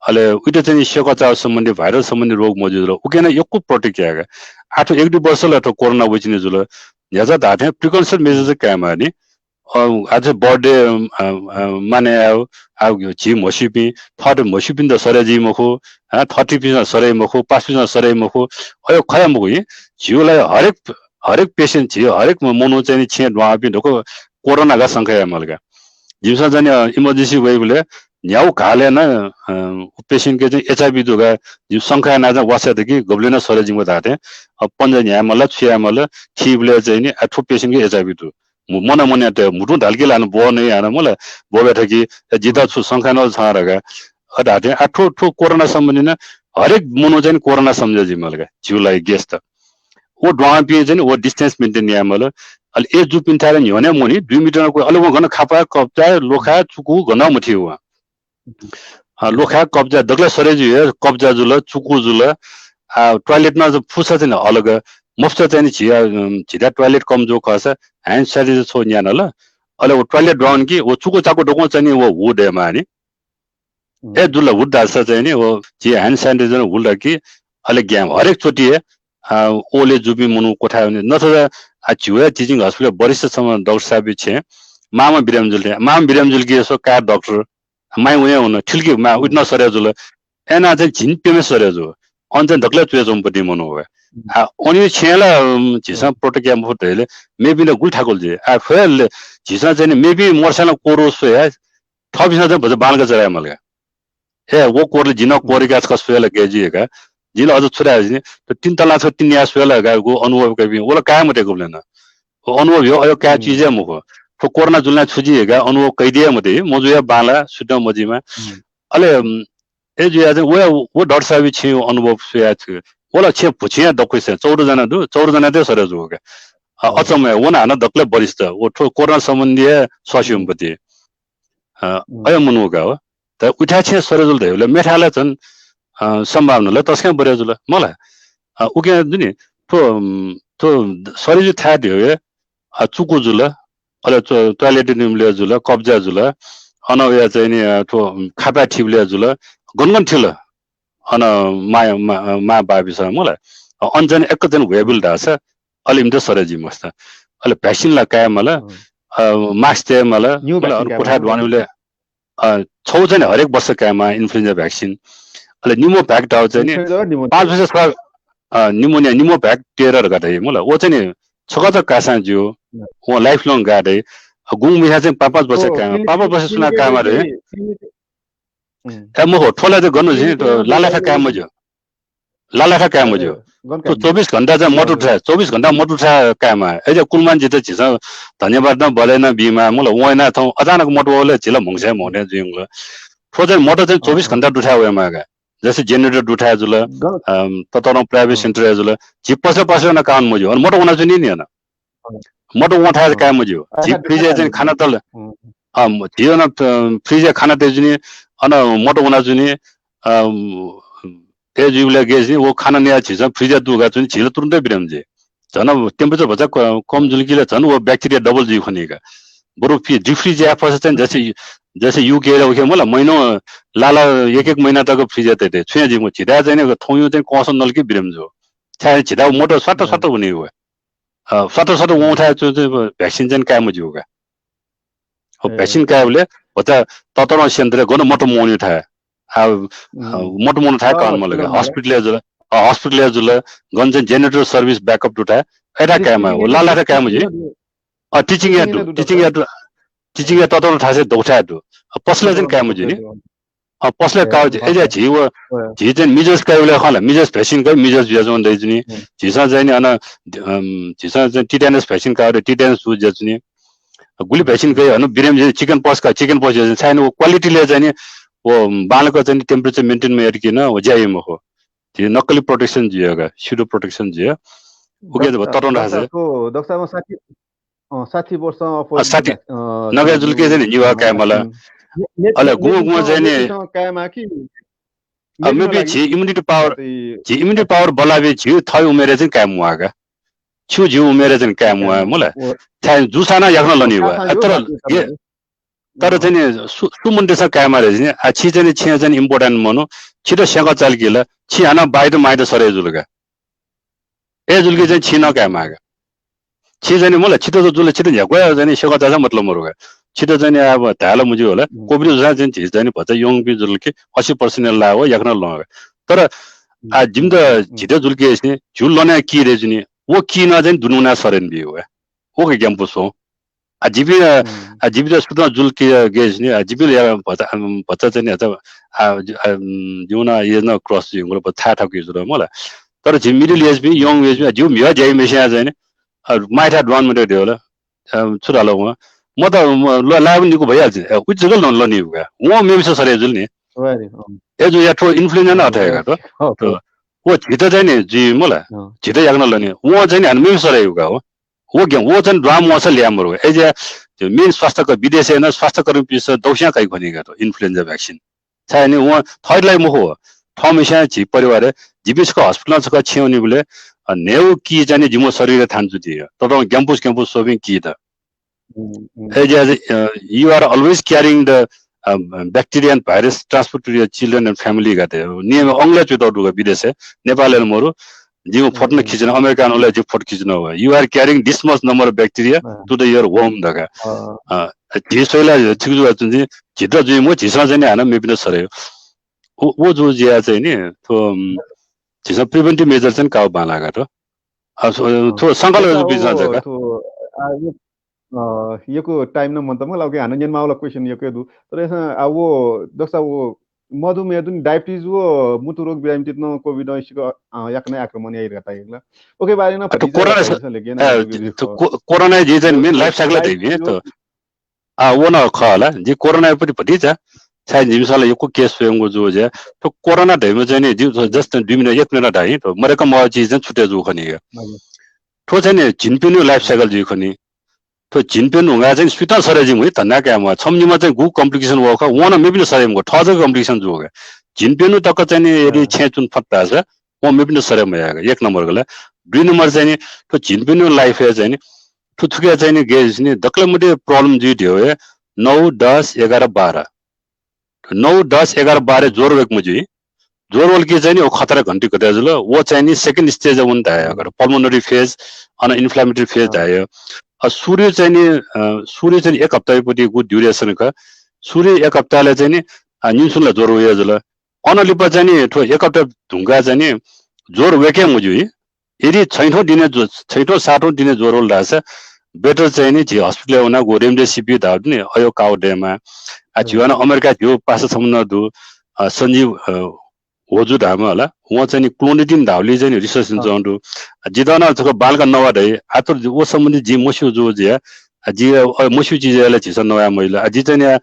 अले उइत चाहिँ नि सेकःचा सम्बन्धी, viral सम्बन्धी रोग मजुइ जुल। उकिं नं यक्व protect याये का। आ, थ्व एक दुई वर्ष ला थ्व corona वइच्वनी जुल। न्ह्याचा धाःथें precaution measure चाहिँ कायेमाः नि। अ, आज birthday, अ, अ, माने यायेगु, आ, झी म्हसिपिं, थःत म्हसिपिन्त सरे जुइ मखु, आ, थःथितिपिन्सं सरे मखु, पासापिन्सं सरे मखु, अयो खया मखु हि। झीगु लागि हरेक, हरेक patient, झी हरेक मनू चाहिँ नि छेँ दुहांपिं धकाः corona का शंका यायेमाल का। जिमिसं चाहिँ नि, अ, emergency वइबलय् न्ह्यागु घालय् नं, अ, patient के चाहिँ HIV दु का, जिमि शंका यानाः चाहिँ वासः दु कि गबलें नं सरे जिमि धाःथें, अ, पन्जा न्ह्यायेमाल, छु यायेमाल, थीबलय् चाहिँ नि, आ, थ्व patient के HIV दु। मु-, मन मन्यात म्हुतुं धाल कि ला, ब्वः नइ हानं मला, ब्वः ब्वय् थकी, ए, जितः छु शंका नं छं धकाः। अ, धाःथें, आ, थ्व, थ्व corona सम्बन्धी नं हरेक मनू चाहिँ नि corona सम्झे जुइमाल का, झीगु लागि guest। व दुहांपिं चाहिँ नि व distance maintain यायेमाल। अले age जूपिन्थाय् न्ह्यःने मवनी, दुई मिटर नं क्वय्, अले वं गन खापा, कब्जा, लोखा, चुकू गन मथी वं। अ, लोखा, कब्जा, दकलय् सरे जुइ, कब्जा जुल, चुकू जुल। आ, toilet नं फुसा चाहिँ नि अलग, मफुसा चाहिँ नि झी, अ, झीथाय् toilet कम जू खःसा hand sanitizer छगू न्यानाल। अले व toilet द्वान कि व चुकू चाकू दक्वं चाहिँ नि व हु दयेमानि। ए, जुल हुल धाःसा चाहिँ नि व झी hand sanitizer हुल कि अले ग्याम हरेक चोटि हे, आ, ओले जूपिं मनू क्वथाय् वनी। नत्र, आ, झी वया teaching hospital वरिष्ठ सम्म डाक्टर साहब छेँ मामा बिरामी जुल, मामा बिरामी जुल कि यसो काय् डाक्टर माई वने हुन थिल कि मा उइत नं सरे जुल। एना चाहिँ झिन प्यमे सरे जु। अन चाहिँ दकलय् च्वय् च्वंपति मनू वया। आ, अन छेँ ला, उम्, झीसं protect याये मफु धइले मेपिन्त गुलि थाकुल जुइ। आ, फेल झीसं चाहिँ नि मेपिं मोटरसाइकल कोरो स्वया थःपिन्सं चाहिँ भचा बांलाक चलाये माल का। ए, व कोरले जिं नं कोरे का छकः स्वये ला गय् जुइ का। जिं ला अझ छु धाये जिं, त तीन तला छकः तीन या स्वये ला का, गु अनुभव कइपिं, व ला काये मते गुबलें नं। व अनुभव यो, अयो काये चिज हे मखु। थ्व कोरोना जुल नं छु जुइ का, अनुभव कइदिये मते, मजुया बांला, सुद्धा मजिमा। अले, उम्, ए जुया चाहिँ व, व डाक्टर साहब छेँ अनुभव स्वया छु। व ला छेँ भुछिया दक्वसिया चौध जना दु, चौध जना ते सरे जु का। अ, अचम्म हे, व नं हानं दकलय् वरिष्ठ, व थ्व कोरोना सम्बन्धी हे स्वास्यम्पति। अ, अय् मनू का हो। त उथाय् छेँ सरे जुल धइबलय् मेथाय् ला झन, अ, सम्भावना ला तसकं बढे जुल, मला। अ, उकिं दुनि, थ्व, उम्, थ्व सरे जु थाय् धइबलय्, अ, चुकू जुल, अले टो-, toilet निबलय् जुल, कब्जा जुल, अन वया चाहिँ नि, अ, थ्व, उम्, खापा थिबलय् जुल, गन गन थिल। अन माया, मा-, मां बापिसं मला। अ, अन चाहिँ नि एक चाहिँ नि वयेबल धाःसा, अले इमित सरे जुइ मखुत। अले vaccine ला काये माल, अ, mask तये माल, मला, अन कोठाय् द्वानेबलय् अ, छगू चाहिँ नि हरेक वर्ष कायेमाः influenza vaccine। अले pneumo vac धाःगु चाहिँ नि पाँच वर्ष स-, अ, pneumonia, pneumo vac तेह्र धकाः धाइ मला। व चाहिँ नि छकः त काय्सां ज्यू। व lifelong गाः धाइ। अ, गुंगु मिसा चाहिँ पाँच पाँच वर्ष कायेमाः। पाँच पाँच वर्ष सुनां कायेमाः धाइ? ए, मखु, थ्व ला चाहिँ गन जुइ नि, लालाथा काये मज्यू। लालाथा काये मज्यू। थ्व चौबिस घण्टा चाहिँ मत उठाय्, चौबिस घण्टा मत उठाय् कायेमाः। अय्‌जुया कुलमान जितः झीसं धन्यवाद नं बधाई नं बीमाः। मला वं यानाः थौं अचानक मत वःबलय् झी ला म्हगसय् म्हगथें जुइ मला। थ्व चाहिँ मत चाहिँ चौबिस घण्टा दुथाय् वयेमाः का। जस्तै generator दुथाय् जुल, अम, ततःधंगु private center य् जुल, झी पसलय् पसलय् नं काये मज्यू। अन मत वनाच्वनी नि अन। मत वंथाय् काये मज्यू। झी fridge य् चाहिँ खाना तल, अ, म-, झी अन, अ, fridge य् खाना तये जुनि, अन मत वनाच्वनी, अ, म-, तये जुइबलय् गय् जुनि, व खाना नयाः झीसं fridge य् दुकाच्वनी, झी ला तुरुन्तै बिरामी जुइ। झन temperature भचा क-, कम जुल कि ला झन व bacteria double जुइ खनी का। बरु फि-, deep freeze याये फसा चाहिँ जस्तै, जस्तै UK ला उखे मला, महिनौ लाला एक एक महिना तक fridge य् तये दइ। छुं हे जुइ मखु, झीथाय् चाहिँ नि थौंया चाहिँ कंस नल कि बिरामी जू। छाय् झीथाय् मत स्वात स्वात वनी व। अ, स्वात स्वात वंथाय् चाहिँ, चाहिँ vaccine चाहिँ काये मज्यू का। हो, vaccine कायेबलय् भचा ततःधंगु center य् गन मत मवनीथाय्। आ, अ, मत मवनीथाय् काये माल का। Hospital य् जुल, अ, hospital य् जुल, गन चाहिँ generator service backup दुथाय्, अय्‌थाय् कायेमाः। व लालाथा काये मज्यू। अ, teaching य् दु, teaching य् दु, teaching य् ततःधंगु थासय् दक्वथाय् दु। अ, पसलय् चाहिँ काये मज्यू नि। अ, पसलय् काये मज्यू। अय्‌जुया झी व, झी चाहिँ measles कायेबलय् खला, measles vaccine काये, measles जुयाच्वंगु दइ जुनि। झीसं चाहिँ नि अन, अम, झीसं चाहिँ tetanus vaccine काये, tetanus जुयाच्वनी। गुलि vaccine काये, अन बिरामी जुइ, chicken pox का, chicken pox जुइ, छाय् नि व quality ले चाहिँ नि व बांलाक चाहिँ नि temperature maintain मयात कि नं व ज्या याइ मखु। झी नक्कली protection जुइ का, pseudo protection जुइ। उके जब ततःधंगु थासय्। डाक्टर साहब, साठी अ, साठी वर्ष अ, साठी। नगय् जुल कि चाहिँ नि निभाः काये माल। अले गुम्ह गुम्ह चाहिँ नि, अ, मेबी झी immunity power, झी immunity power बल्लाबी झी थःगु उमेरय् चाहिँ काये म्वाः का। छिगु झीगु उमेरय् चाहिँ काये म्वाः मला। छाय् जूसां नं याकनं लनी व। तर चाहिँ नि सु-, सु मन्त्रीसं काये माल नि, आ, छि चाहिँ नि, छिं चाहिँ नि important मनू, छित स्यंक चाल कि ला, छि हानं बाइत माइत सरे जुल का। ए जुल कि चाहिँ छि नं काये माः का। छि चाहिँ नि मला, छित त जुल, छित न्ह्याक्व चाहिँ नि स्यंक चाःसां मतलब मरु का। छित चाहिँ नि अब धायेला मज्यू होला। COVID जूसां चाहिँ झी चाहिँ नि भचा young पिं जुल कि अस्सी percent ला व याकनं लं का। तर आ, जिमित झीत जुल कि चाहिँ झीगु लनया कि दइ जुनि, व कि नं चाहिँ दुनुगनाः सरे यानाबी व। व का ग्यानापु स्वं। आ, जिपिं, आ, जिपिं सुतं जुल कि, अ, गय् जुनि, आ, जिपिं या भचा, अम, भचा चाहिँ नि, आ, आ, जि-, आ, अम, जिगु नं age नं cross जुइगु, भचा थाय् थाकु जुल मला। तर झी middle age पिं, young age पिं, आ, जिगु म्हिगः ज्या याइम्हेसिया चाहिँ नि, आ, माय्थाय् दुहां मते दे होला। अ, छु धाल वं? म त, म, ल-, लायेबलय् निकू भयाल चाहिँ, अ, उति जक लं, लनी का। वं मेम्हेसिया सरे जुल नि। ए जुया थ्व influenza नं अथे हे का त। व झीत चाहिँ नि जुइ मला। झीत याकनं लनी। वं चाहिँ नि हानं मेम्हेसिया सरे याइ का हो। व ज्ञान, व चाहिँ द्वां म्वाःसा ल्याः मरु। अय्‌जुया मेन स्वास्थ्यकर्मी, विदेशय् नं स्वास्थ्यकर्मीपिन्सं दौस्यां काइ खनी का थ्व influenza vaccine। छाय् नि वं थःत ला मखु, थःम्हस्यां झी परिवारय्, जिपिं छकः hospital छकः छेँ वनीबलय्, अ, न्हय्‌गू कि चाहिँ नि जिमिगु शरीरय् थाहां जुइ। ततं ग्याम्पुस ग्याम्पुस स्वपिं कि त। अय्‌जुया, अ, you are always carrying the, a, bacteria and virus transfer to your children and family का धयागु नियम अंगलय् च्वयातःगु दु का विदेशय्, नेपालय् ला मरु। जिं फोटो नं खिचन, अमेरिकां नं ला जिं फोटो खिचन। You are carrying this much number of bacteria to the your home धकाः। अ, झी स्वइला छिकु जुया चाहिँ नि झीत जुइम्ह झीसं चाहिँ नि हानं मेपिन्त सरे। व, व जूगु जुया चाहिँ नि थ्व, उम्, झीसं preventive measure चाहिँ काउ बांलाः का थ्व। अ, थ्व, थ्व संकल्प जूपिं जक। थ्व, अ, यक्व time नं मन्त मला, उकिं हानं न्यनेमाःगु ला question यक्व हे दु। तर अय्‌सां, आ, व दक्सा व मधुमेह दुने diabetes व मुतु रोग बिरामीतय्‌त नं COVID नं सिक्क, अ, याकनं आक्रमण याइ धकाः ताइगु ला। उकिया बारे नं अ, थ्व भतिचा corona स-, भतिचा लेके अ, नं थ्व को-, corona जिं चाहिँ नि main life cycle धइम्ह थ्व। आ, व नं खः ला। जिं corona पट्टि भतिचा, छाय् जिमिसं ला यक्व case स्वयेगु जूगु जुया। थ्व corona धइम्ह चाहिँ नि जिं just दुई मिनेट, एक मिनेट धाइ, थ्व मदय्‌क मवःगु चिज चाहिँ छुटे जू खनी का। थ्व चाहिँ नि झिंप्यन्हु life cycle जुइ खनी। थ्व झिंप्यन्हु धुंकाः चाहिँ नि सुयातं सरे जुइम्ह धन्दा कायेमाः। छम्ह निम्ह चाहिँ गु complication वः खः, वं नं मेपिन्त सरे मखु, थः जक complication जू का। झिंप्यन्हु तक चाहिँ नि यदि छेँय् च्वने फत धाःसा वं मेपिन्त सरे मयाः का, एक नम्बर का ला। दुई नम्बर चाहिँ नि थ्व झिंप्यन्हु life-य् चाहिँ नि थुथुके चाहिँ नि गय् जुइ नि दकलय् मध्य problem जुइ धयागु हे नौ, दस, एघार, बाह्र। नौ, दस, एघार, बाह्र ज्वर वय्‌क मजुइ। ज्वर वल कि चाहिँ नि व खतरा घन्टी कतय् जुल, व चाहिँ नि second stage वन धाइ, pulmonary phase, अन inflammatory phase धाइ। अ, सुरु चाहिँ नि, अ, सुरु चाहिँ नि एक हप्ता पट्टि गु duration का। सुरु एक हप्ता ले चाहिँ नि, अ, निन्सुन ला ज्वर वया जुल। अन लिपा चाहिँ नि थ्व एक हप्ता धुंका चाहिँ नि ज्वर वय्‌के मजुइ। यदि छैठौं दिने ज्व-, छैठौं सातौं दिने ज्वर वल धाःसा better चाहिँ नि झी hospital-य् वनाः गु remdesivir धाउ नि, अयो काउ दयेमाः। आ, झी अन अमेरिका झीगु पासा छम्ह नं दु, अ, सञ्जीव, अ, होजु धाःम्ह हला। वं चाहिँ नि clonidine धाउलि चाहिँ नि research यानाच्वंगु दु। आ, जितः नं छकः बांलाक नवाये धइ। आ, तर व सम्बन्धी जिं मस्यू जू जुया। आ, जि, अ, मस्यू चिजया ला झीसं नवाये मजिल। आ, जि चाहिँ नि, आ,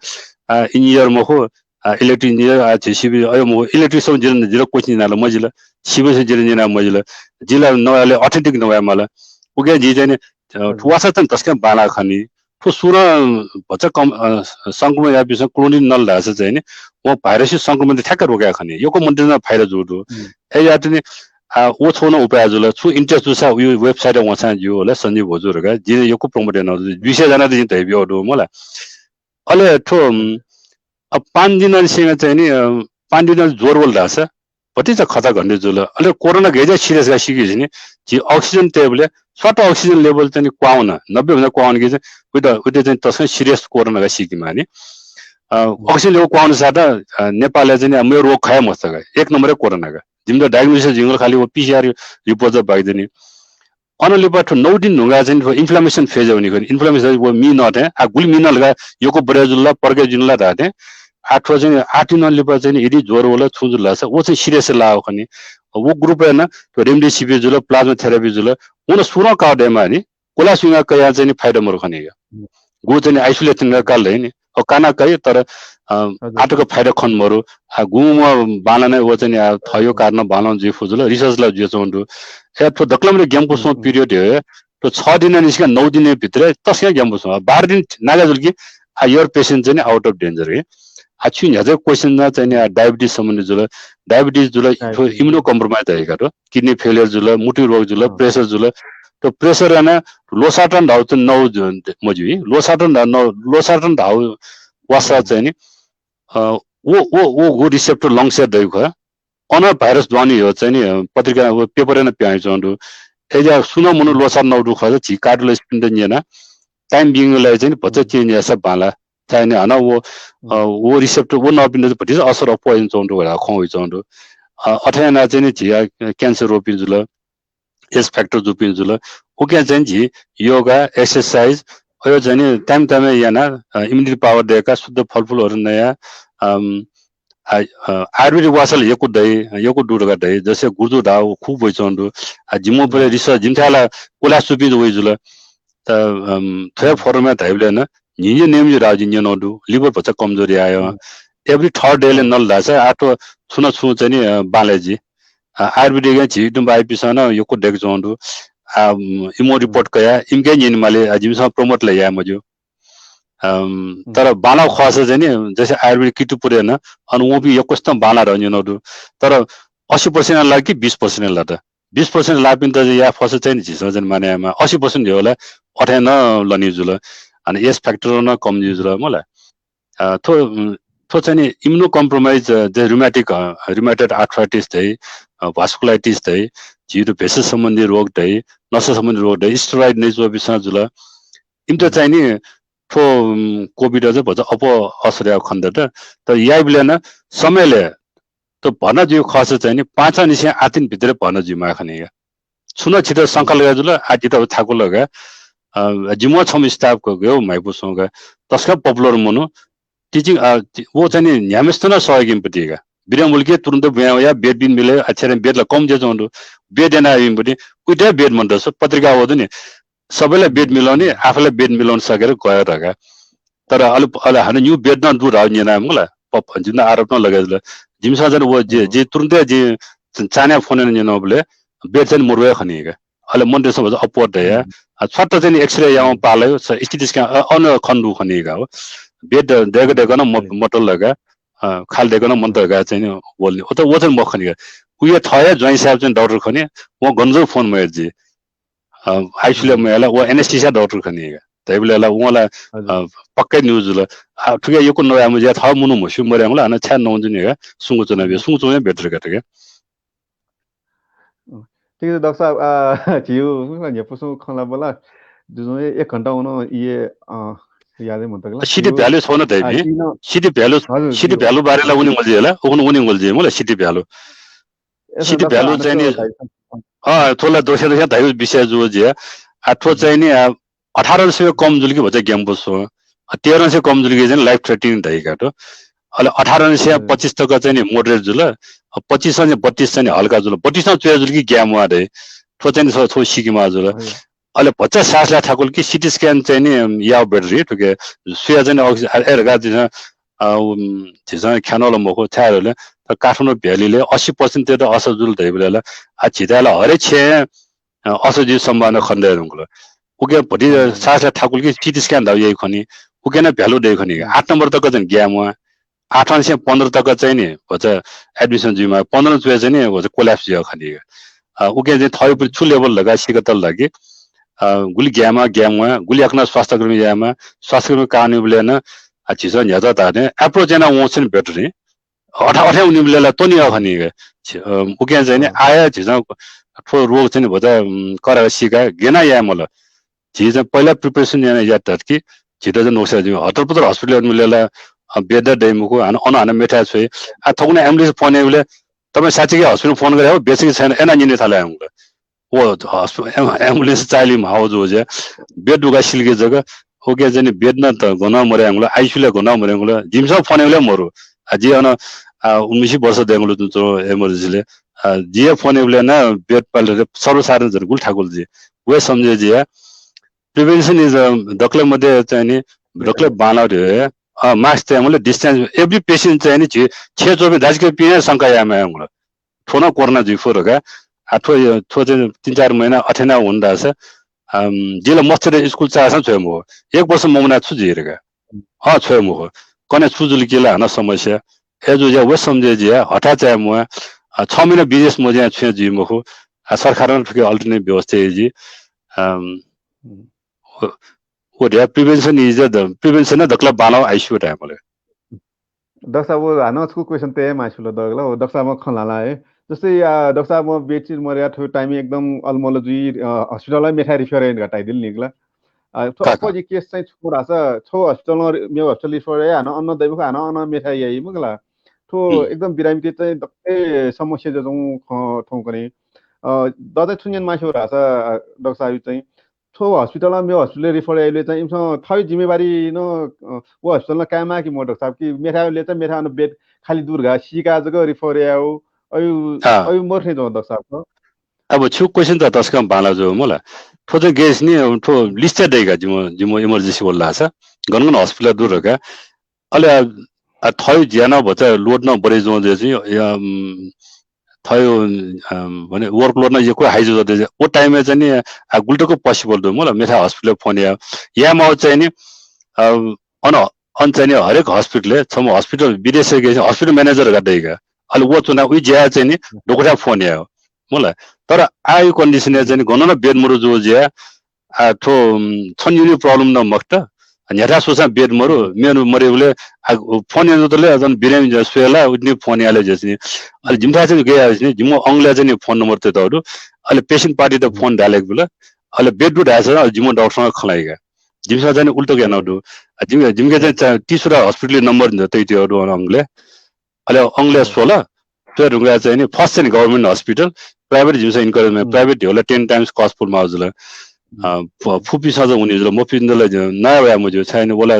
आ, engineer मखु, आ, electric engineer, आ, झी civil, अयो मखु, electric सम्बन्धी जितः, जितः question याना ला मजिल, civil सम्बन्धी जितः याना मजिल, जि ला नवाये ले authentic नवाये माल। उकिं जि चाहिँ नि, अ, वासः चाहिँ तसकं बांलाः खनी। थ्व सुरं भचा कम, अ, संक्रमण याःपिन्सं clonidine नल धाःसा चाहिँ नि, वं virus संक्रमण ठ्याक्क रोके खनी। यक्व मनूतय्‌त नं फाइदा जू दु। अय्‌जुयात नि, आ, व छगू नं उपाय जुल। छुं interest जूसा उयो website-य् वंसां ज्यू हला, सञ्जीव होजु धकाः। जिं यक्व promote याना दु। दुई सय जनात जिं धयाबियागु दु मला। अले थ्व, उम्, अ, पाँच दिनंनिसें चाहिँ नि, अ, पाँच दिनं ज्वर वल धाःसा भतिचा खतरा घन्टी जुल। अले corona गय्‌ज्या serious का सीके जुइ नि, झी oxygen तयेबलय् स्वात oxygen level चाहिँ नि क्वाः वन, नब्बे भन्दा क्वाः वन कि चाहिँ उइत, उइत चाहिँ तसकं serious corona का सीके माःनि। अ, oxygen level क्वाः वन साथ, अ, नेपालय् चाहिँ नि मेगु रोग खः हे मस्यू का, एक नम्बरय् corona का। जिमित diagnosis जुइगु खालि व PCR report जक बाकि दनि। अन लिपा थ्व नौ दिन धुंकाः चाहिँ थ्व inflammation phase वनी खनी। Inflammation व मि नः थें, आ, गुलि मि नल का, यक्व बढे जुल ला, पर्के जुल ला धाःथें। आ, थ्व चाहिँ आठ दिन लिपा चाहिँ यदि ज्वर वल, छुं जुल धाःसा, व चाहिँ serious लाः खनी। व group-य् नं थ्व remdesivir जुल, plasma therapy जुल, व नं सुरं काउ दयेमाः नि। क्वला सुइगा कयाः चाहिँ नि फाइदा मरु खनी का। गु चाहिँ नि isolate याना काल है नि। अ, काना काइ, तर, अ, हजुर। आतक फाइदा खन मरु। आ, गुम्ह बांलाः नै व चाहिँ नि, आ, थःयो कारणं बांलाः जुइ फु जुल, research ला जुयाच्वंगु दु। ए, थ्व दकलमरे ग्याम्पुस्वं period हे, थ्व छ दिनंनिसें नौ दिनया भित्र तसकं ग्याम्पुस्वं। बाह्र दिन नागा जुल कि, आ, your patient चाहिँ नि out of danger हे। आ, छु न्ह्याथे question ना चाहिँ नि, आ, diabetes सम्बन्धी जुल, diabetes जुल, थ्व immunocompromise धाइ का थ्व, kidney failure जुल, मुटु रोग जुल, pressure जुल, थ्व pressure याना losartan धाउ चाहिँ नौ जु-, मजुइ, losartan धाउ नौ, losartan धाउ वासः चाहिँ नि, अ, व, व, व, व receptor lungs-य् दइ खः। अन virus दुहां न्ह्यः चाहिँ नि, अ, पत्रिका व paper-य् नं पिहां वयाच्वंगु दु। अय्‌जुया सुं नं मनू losartan नौ दु खःसा झी cardiologist-पिन्त न्यना, time बीगु लागि चाहिँ नि भचा change याःसा बांलाः। चाहिँ नि हानं व, अ, व receptor व नःपिन्त भतिचा असर अप्वः यानाच्वंगु दु, खँ वयाच्वंगु दु। अ, अथे यानाः चाहिँ नि झी, अ, cancer रोगपिं जुल, risk factor जूपिं जुल, उकिं चाहिँ झी योगा, exercise, अयो चाहिँ नि time time याना, अ, immunity power दयेका, शुद्ध फलफुलहरू नया, अम, आ, अ, आयुर्वेदिक वासः ला यक्व दइ, यक्व दु धकाः दइ, जसे गुर्जु धाउ खुब वइच्वंगु दु। आ, जिमिगु परे research जिमिथाय् ला क्वला सुपिं वइ जुल। त, अम, थ्व forum-य् धाइबलय् नं न्हिं नियम जु धाउ जिं न्यनागु दु, liver भचा कमजोर यायेगु। Every third day ले नल धाःसा आ थ्व छुं न छुं चाहिँ नि, अ, बांलाइ जि। अ, आयुर्वेदिक झी इतुं बाइपिसं नं यक्व दय्‌काच्वंगु दु। आ, उम्, इमिगु रिपोर्ट कयाः इमिके न्यने माले, आ, जिमिसं प्रमोट ला याये मज्यू। अम, तर बांलाःगु खःसा चाहिँ नि, जैसे आयुर्वेद कीर्तिपुरय् नं, अन वंपिं यक्वसितं बांलाः धकाः न्यनागु दु। तर अस्सी पर्सेन्ट लात कि बिस पर्सेन्ट लात? बिस पर्सेन्ट लाःपिन्त चाहिँ याये फःसा चाहिँ नि झीसं चाहिँ माने यायेमाः। अस्सी पर्सेन्ट ल्ह्वः ला अथे नं लनी जुल। अनि एज फ्याक्टर नं कम जुइ जुल मला। अ, थ्व, उम्, थ्व चाहिँ नि इम्युनो कम्प्रोमाइज, अ, जे rheumatic, अ, rheumatoid arthritis धइ, अ, vasculitis धइ, झीगु भेषज सम्बन्धी रोग धइ, नसा सम्बन्धी रोग धइ, स्टेरोइड नइ च्वंपिन्सं जुल। इमित चाहिँ नि थ्व, उम्, कोभिड चाहिँ भचा अप्वः असर यायेगु खनेदत। तर याइबलय् नं समयलय् त भर्ना जुइगु खःसा चाहिँ नि पाँचंनिसें आठ दिन भित्र भर्ना जुइमाः खनी का। छुं नं छित शंका लगे जुल, आ, जितः थाकुल का। अ, जिमिगु छम्ह स्टाफ का, गय् म्हाइपु स्वं का। तसकं popular मनू। Teaching, अ, ति-, व चाहिँ नि न्ह्याम्हसित नं सह याइम्ह पति का। बिरामी वल कि तुरुन्त बुयां वयाः बेड बियाबिल, आ, छेँय् बेड ला कम जुयाच्वंगु दु। बेड यानाबियाम्ह पति, उइत हे बेड मन्त, पत्रिकाय् वःगु दु नि। सबैलाई बेड मिलंनि, आफूलाई बेड मिलंनि सकेर गयो धकाः। तर अले, अले हानं निगू बेड नं दु धकाः न्यना मला। प-, प-, जिमित आरोप नं लगे जुल। जिमिसं चाहिँ व जि, अँ। जि तुरुन्तय् जि च-, चान्हय् फोन यानाः न्यनाबलय् बेड चाहिँ मरु हे खनी का। अले मन्त्रीसं भचा अप्वः धया। अँ। आ, छ्वात्त चाहिँ नि X-ray यावं अँ। पालय्, स-, CT scan, अ, अन खने दु खनी का हो। बेड दय्क दय्क नं म-, अँ। मत ला का। अ, खालि दय्क नं मन्त का चाहिँ नि वल नि। उत व चाहिँ मखनी का। उया थः हे ज्वाइँ साहेब चाहिँ डाक्टर खनी, वं गन जक फोन मयाः जि। अ, आइसुले हम्म। मयाला, व anesthesia डाक्टर खनी का। धइबलय् ला वं ला, हजुर। अ, पक्कै न्यू जुल। आ, थुके यक्व नवाये मज्यू, थः मनू म्हस्यू मरे मला, हानं छाय् नवानाच्वनी का, सुंक च्वनाबी, हम्म। सुंक च्वंबलय् बेटर का थुके। अँ, ठीक छ डाक्टर साहब, आ, झीगु न्ह्यइपुसे खँ ल्हानाबलय् जुजुं एक घण्टा वन इए, अ, यादे मन्त का ला। CT value छगू नं धइबी। आ, सी नं CT value, हजुर, CT value बारे ला वनेगु जुइ ला, उखुन्हु वनेगु जुइ मला, CT value। ए, CT डाक्टर साहब, value हानं चाहिँ नि, थ्व धाइ-, अँ, थ्व ला दक्वस्यां दक्वस्यां धाइगु विषय जू जुया। आ, थ्व चाहिँ नि, आ, अठारंनिसें कम जुल कि भचा ग्यानापुसे, अ, तेह्रंनिसें कम जुल कि चाहिँ life threatening धइगु दु। अले अठारंनिसें हजुर। पच्चिस तक चाहिँ नि moderate जुल, अ, पच्चिसंनिसें बत्तीस चाहिँ नि हल्का जुल, बत्तीसं च्वय् जुल कि ग्याये म्वाः धइ। थ्व चाहिँ नि थ्व, थ्व सीकेमाः जुल। हजुर। अले भचा सास ल्हाये थाकुल कि CT scan चाहिँ नि याः बेटर, थुके सुया चाहिँ नि oxygen, अ, ए, धकाः झीसं, अ, उम्, झीसं ख्यानागु ला मखु, छाय् धाःसा काठमाडौं भ्यालीलय् अस्सी percent तक असर जुल धइबलय् ला, आ, झीथाय् ला हरेक छेँय्, अ, असर जुइगु सम्भावना खनेदयेधुंकल। उके भति हम्म। सास ल्हाये थाकुल कि CT scan धाःगु याइ खनी, उके नं value दइ खनी। हम्म। आठ नम्बर तक चाहिँ ग्याये म्वाः, आठंनिसें पन्ध्र तक चाहिँ नि भचा admission जुइमाः, पन्ध्रं च्वय् चाहिँ नि भचा collapse जुइ खनी। अ, उके चाहिँ थःगु छु level धकाः सीके तल धाःसा कि, अ, गुलि ग्याये म्वाः, ग्याये म्वाः, गुलि याकनं स्वास्थ्यकर्मी यायेमाः, स्वास्थ्यकर्मी काःवनीबलय् नं, अ, झीसं न्ह्यथः धाःथें approach याना वंसा नि बेटर नि। अथे, अथे वनीबलय् ला त्वने यः खनी का। छि-, अ, उकिं चाहिँ नि अँ। आः हे झीसं थ्व रोग चाहिँ नि भचा, उम्, कःघाः सीकाः गय् याये माल। झी चाहिँ पहिला preparation याना यात कि झीत चाहिँ नोक्सा जुइ। हतरपतर hospital वनीबलय् ला, अ, bed दइ मखु, हानं अन हानं मेथाय् छ्वइ। आ, थौंकन्हय् ambulance फोन याइबलय्, "तपाईं साँच्चीकै hospital फोन गरे हो, bed छि कि छैन, अय्‌नं न्यने थाले" धायेमाल। व हस्प-, एम-, ambulance चाःहिली म्वाः जुल जे। Bed दुगु सिल कि जक, उके चाहिँ नि bed नं त गनं मरे धुंकल, ICU लय् गनं मरे धुंकल, जिमिसं फोन याइबलय् मरु। आ, जि अन, आ, उन्नाइस वर्ष दयेधुंकल तुं च्वं emergency लय्। आ, जि हे फोन याइबलय् नं bed पाले सर्वसाधारण झन गुलि थाकुल जि। व हे सम्झे जि या। Prevention is, अ, दकलय् मध्ये चाहिँ नि, दकलय् बांलाः धइगु हे, अ, mask तयेमाल, distance, every patient चाहिँ नि झी छेँय् च्वंपिं दाजुकिजापिं हे शंका याये माःगु। थ्व नं कोरोना जुइ फु धकाः। आ, थ्व, थ्व चाहिँ तीन चार महिना अथे नं वन धाःसा, अम, जि ला मस्त दे school चाःसां छ्वये मखु। एक वर्ष मवनाः छु जुइ धकाः। अँ, छ्वये मखु। कन्हय् छु जुल कि ला हानं समस्या। अय् जूगुलिं व सम्झे जि या, हथाय् चाये म्वाः। आ, छ महिना business मजुयां छुं जुइ मखु। आ, सरकारं थुके alternate व्यवस्था याइ जि। अम, व, व धया prevention is the, prevention नं दकलय् बांलाः ICU time ले। डाक्टर साहब, व हानं छकू question तये मास्ति वल दःगु ला, व डाक्टर साहबं खँ ल्हाल हे। जस्तै, आ, डाक्टर साहब, म bed छि मरया थ्व time एकदम अलमल जुइ, अ, hospital ला मेथाय् refer यायेगु time दिल निकला। आ, थ्व का, का। अप्वः जि case चाहिँ छुं धाःसा छगू hospital नं, मेगु hospital refer याइ, हानं अन दइ मखु, हानं अन मेथाय् याइ मखु ला। थ्व हम्म। एकदम बिरामीत चाहिँ दक्ले समस्या जुयाच्वंगु खँ थौंकन्हय्। अ, दक्ले छु न्यने मास्ति वल धाःसा, डाक्टर साहब चाहिँ थ्व hospital नं मेगु hospital refer याइबलय् चाहिँ इमिसं थःगु जिम्मेवारी नं, अ, व hospital नं कायेमाः कि मखु डाक्टर साहब, कि मेथाय् वःबलय् चाहिँ मेथाय् अन bed खाली दु धकाः सीकाः जक refer यायेगु, अय्, अँ। अय् मरु थें च्वं डाक्टर साहब। अब छिगु question त तसकं बांलाः जू मला। थ्व चाहिँ गय् नि, थ्व list दइ का, जिमिगु, जिमिगु emergency वल धाःसा गन गन hospital दु धकाः। अले, आ, आ, थःगु ज्या नं भचा load नं बढे जुयाच्वं जुया चाहिँ, अम, थयो, अ, भने workload नं यक्व high जुल दे। व time-य् चाहिँ नि, आ, गुलि तक possible दु, मला, मेथाय् hospital फोन या, याये माउ चाहिँ नि, अ, अन, अन चाहिँ नि हरेक hospital-य्, छम्ह hospital विदेशय् गए hospital manager का दइका। अले व चुना उइ ज्या चाहिँ नि, डोकोठा फोन या, मला। तर आयु condition-य् चाहिँ नि, गन न bed मरु जु ज्या, आ, थ्व, उम्, छन युनि problem न मखत। न्ह्याथा सुसा bed मरु, मेन मरेबले, आ, फोन यानातले अझन बिरामी जा सुएला, उतनी फोन याले जसनी। अले जिमथा चाहिँ गया जसनी, जिम अंगले चाहिँ फोन नम्बर ते दौडु। अले patient party त फोन डालेक बुल। अले bed दु धायस, अले जिम डाक्टर खलाइगा। जिमसा चाहिँ उल्टो गया नौडु। आ, जिम, जिमके चाहिँ चा-, तीसरा hospital नम्बर न तैति दु अंगले। अले अंगले सोल, त्यो ढुङ्गा चाहिँ नि first चाहिँ नि government hospital, private जिमसा encouragement, private होला ten times cost पुल माउ जुल। अ, फु-, फुपिसा चाहिँ उनी जुल, मफिन्दल ज-, नया वया मजु, चाहिँ नि वला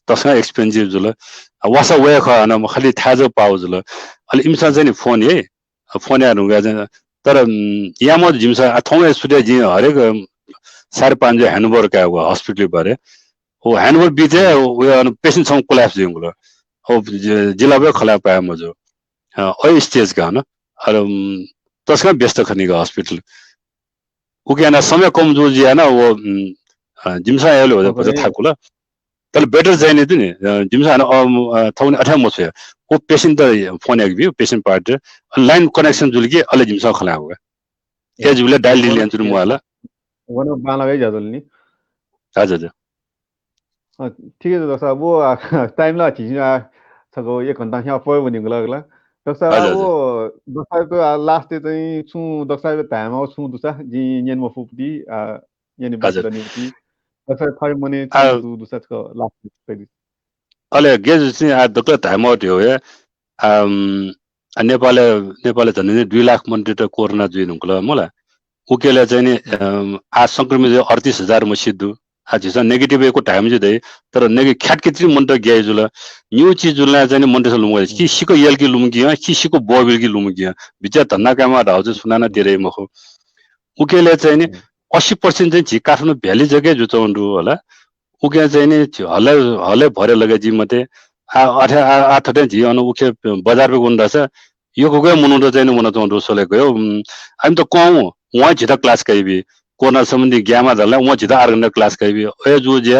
तसका expensive जुल। अ, वासा वया ख, अन म खालि थाय् जक पाउ जुल। अले इमसा चाहिँ नि फोन हे, अ, फोन या ढुङ्गा चाहिँ, तर, उम्, यामा जिमसा, अ, थौं सुद्धा जि हरेक, अ, साढे पाँच जो handover का व hospital बारे। ओ handover बीते, व अन patient छौं collapse जुइगु ल। ओ जि-, जिला बे खला पाया मजु। अ, ओइ stage का न। अरे, उम्, तसकं व्यस्त खनिक hospital। उके याना समय कम जु जियाना व, उम्, अ, जिमसा याले हो, भचा थाकुल। तर better चाहिँ नि तुनि, अ, जिमसा अन, अ, अ, थौनि अथे मछ्वया। ओ patient त फोन याक बिउ, patient party। Line connection जुल कि अले जिमसा खला हो। ए, ए जुले dial दिले जुल मुआला। वन बाला वे जादल नि। हजुर, हजुर। अ, ठीक है, डाक्टर साहब, वो, आ, time ला झी, आ, छगो एक घण्टा ह्या पर बनिगु ला, ला। डाक्टर साहब, हजुर, वो, डाक्टर साहब, आ, last चाहिँ छु, डाक्टर साहब, time आउ छु दुसा, जि न्यन मफुपुति, आ, न्यन हजुर। बसनिपुति। डाक्टर साहब, थरी मने आ, छु दु, दुसा छगो last। अले गे जुसिं आ, डाक्टर time आउ त्यो हे, अम, आ, नेपालय्, नेपालय् झन्डै दुई लाख मनूत कोरोना जुइ धुंकल, मला। उकेले चाहिँ नि, अम, आ संक्रमित अडतिस हजार मसित दु। आ झीसं negative यक्व धाये मज्यू दइ, तर नेगे ख्यातकि त्री मनूत ग्याइ जुल। न्यू चिज जुल ना चाहिँ नि मनूत लुमंक कि सिक यल कि लुमंकिया, कि सिक ब्वबिल कि लुमंकिया। बिचाः धन्दा कायेमा धाउ चाहिँ सुनाना तेरे मखु। उकेले चाहिँ नि अस्सी percent चाहिँ झी काठमाडौं भ्याली जके जुचौं दु होला। उके चाहिँ नि हले, हले भरे लगे जि मते। आ, अथे, आ, आ, थथे झी अन उखे बजार पे गुण दसा, यक्व मनूत चाहिँ नि मनूत दु सोले गयो। उम्, आम त कौ, वं झीत class कइबी। कोरोना सम्बन्धी ज्ञामा धरला, वं झीत आठ घण्टा class कइबी। ए जु जे,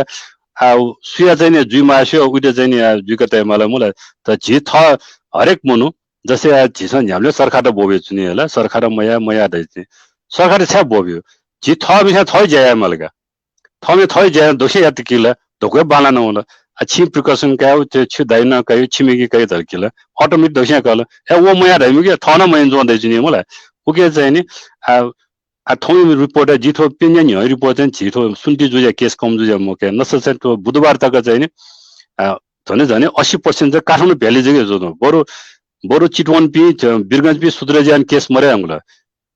आ, सुया चाहिँ नि जुइ मास्यो, उइत चाहिँ नि, आ, जुइक तय माला मुला। त झी थ हरेक मनू, जसे आ, झीसं न्ह्याबले सरकार त बोबे चुनि होला, सरकार मया, मया दै चाहिँ। सरकार छ्या बोब्यो। झी थ मिसा थय ज्या या मालगा। थःम्हं थः ज्या दक्वस्यां यात कि ला, धक्वया बांलाना वल। आ, छिं precaution कायेगु, छि दाइनं काइ, छिमिके काइ धल कि ला, automatic दक्वस्यां काल। ए, व मया धाइम्ह कि, थः नं मया जुयां दइच्वनी मला। उके चाहिँ नि, आ, आ, थौं report, जि थ्व प्यन्या न्ह्यः report चाहिँ झी थ्व सुन्ति जुया case कम जुया मौके। नसा चाहिँ थ्व बुधबार तक चाहिँ नि, आ, झन्डै झन्डै अस्सी percent चाहिँ काठमाडौं भ्याली जक जुल। बरु, बरु चितवनपिं, च-, वीरगञ्जपिं सुत्रे ज्यान case मरे हंगुल।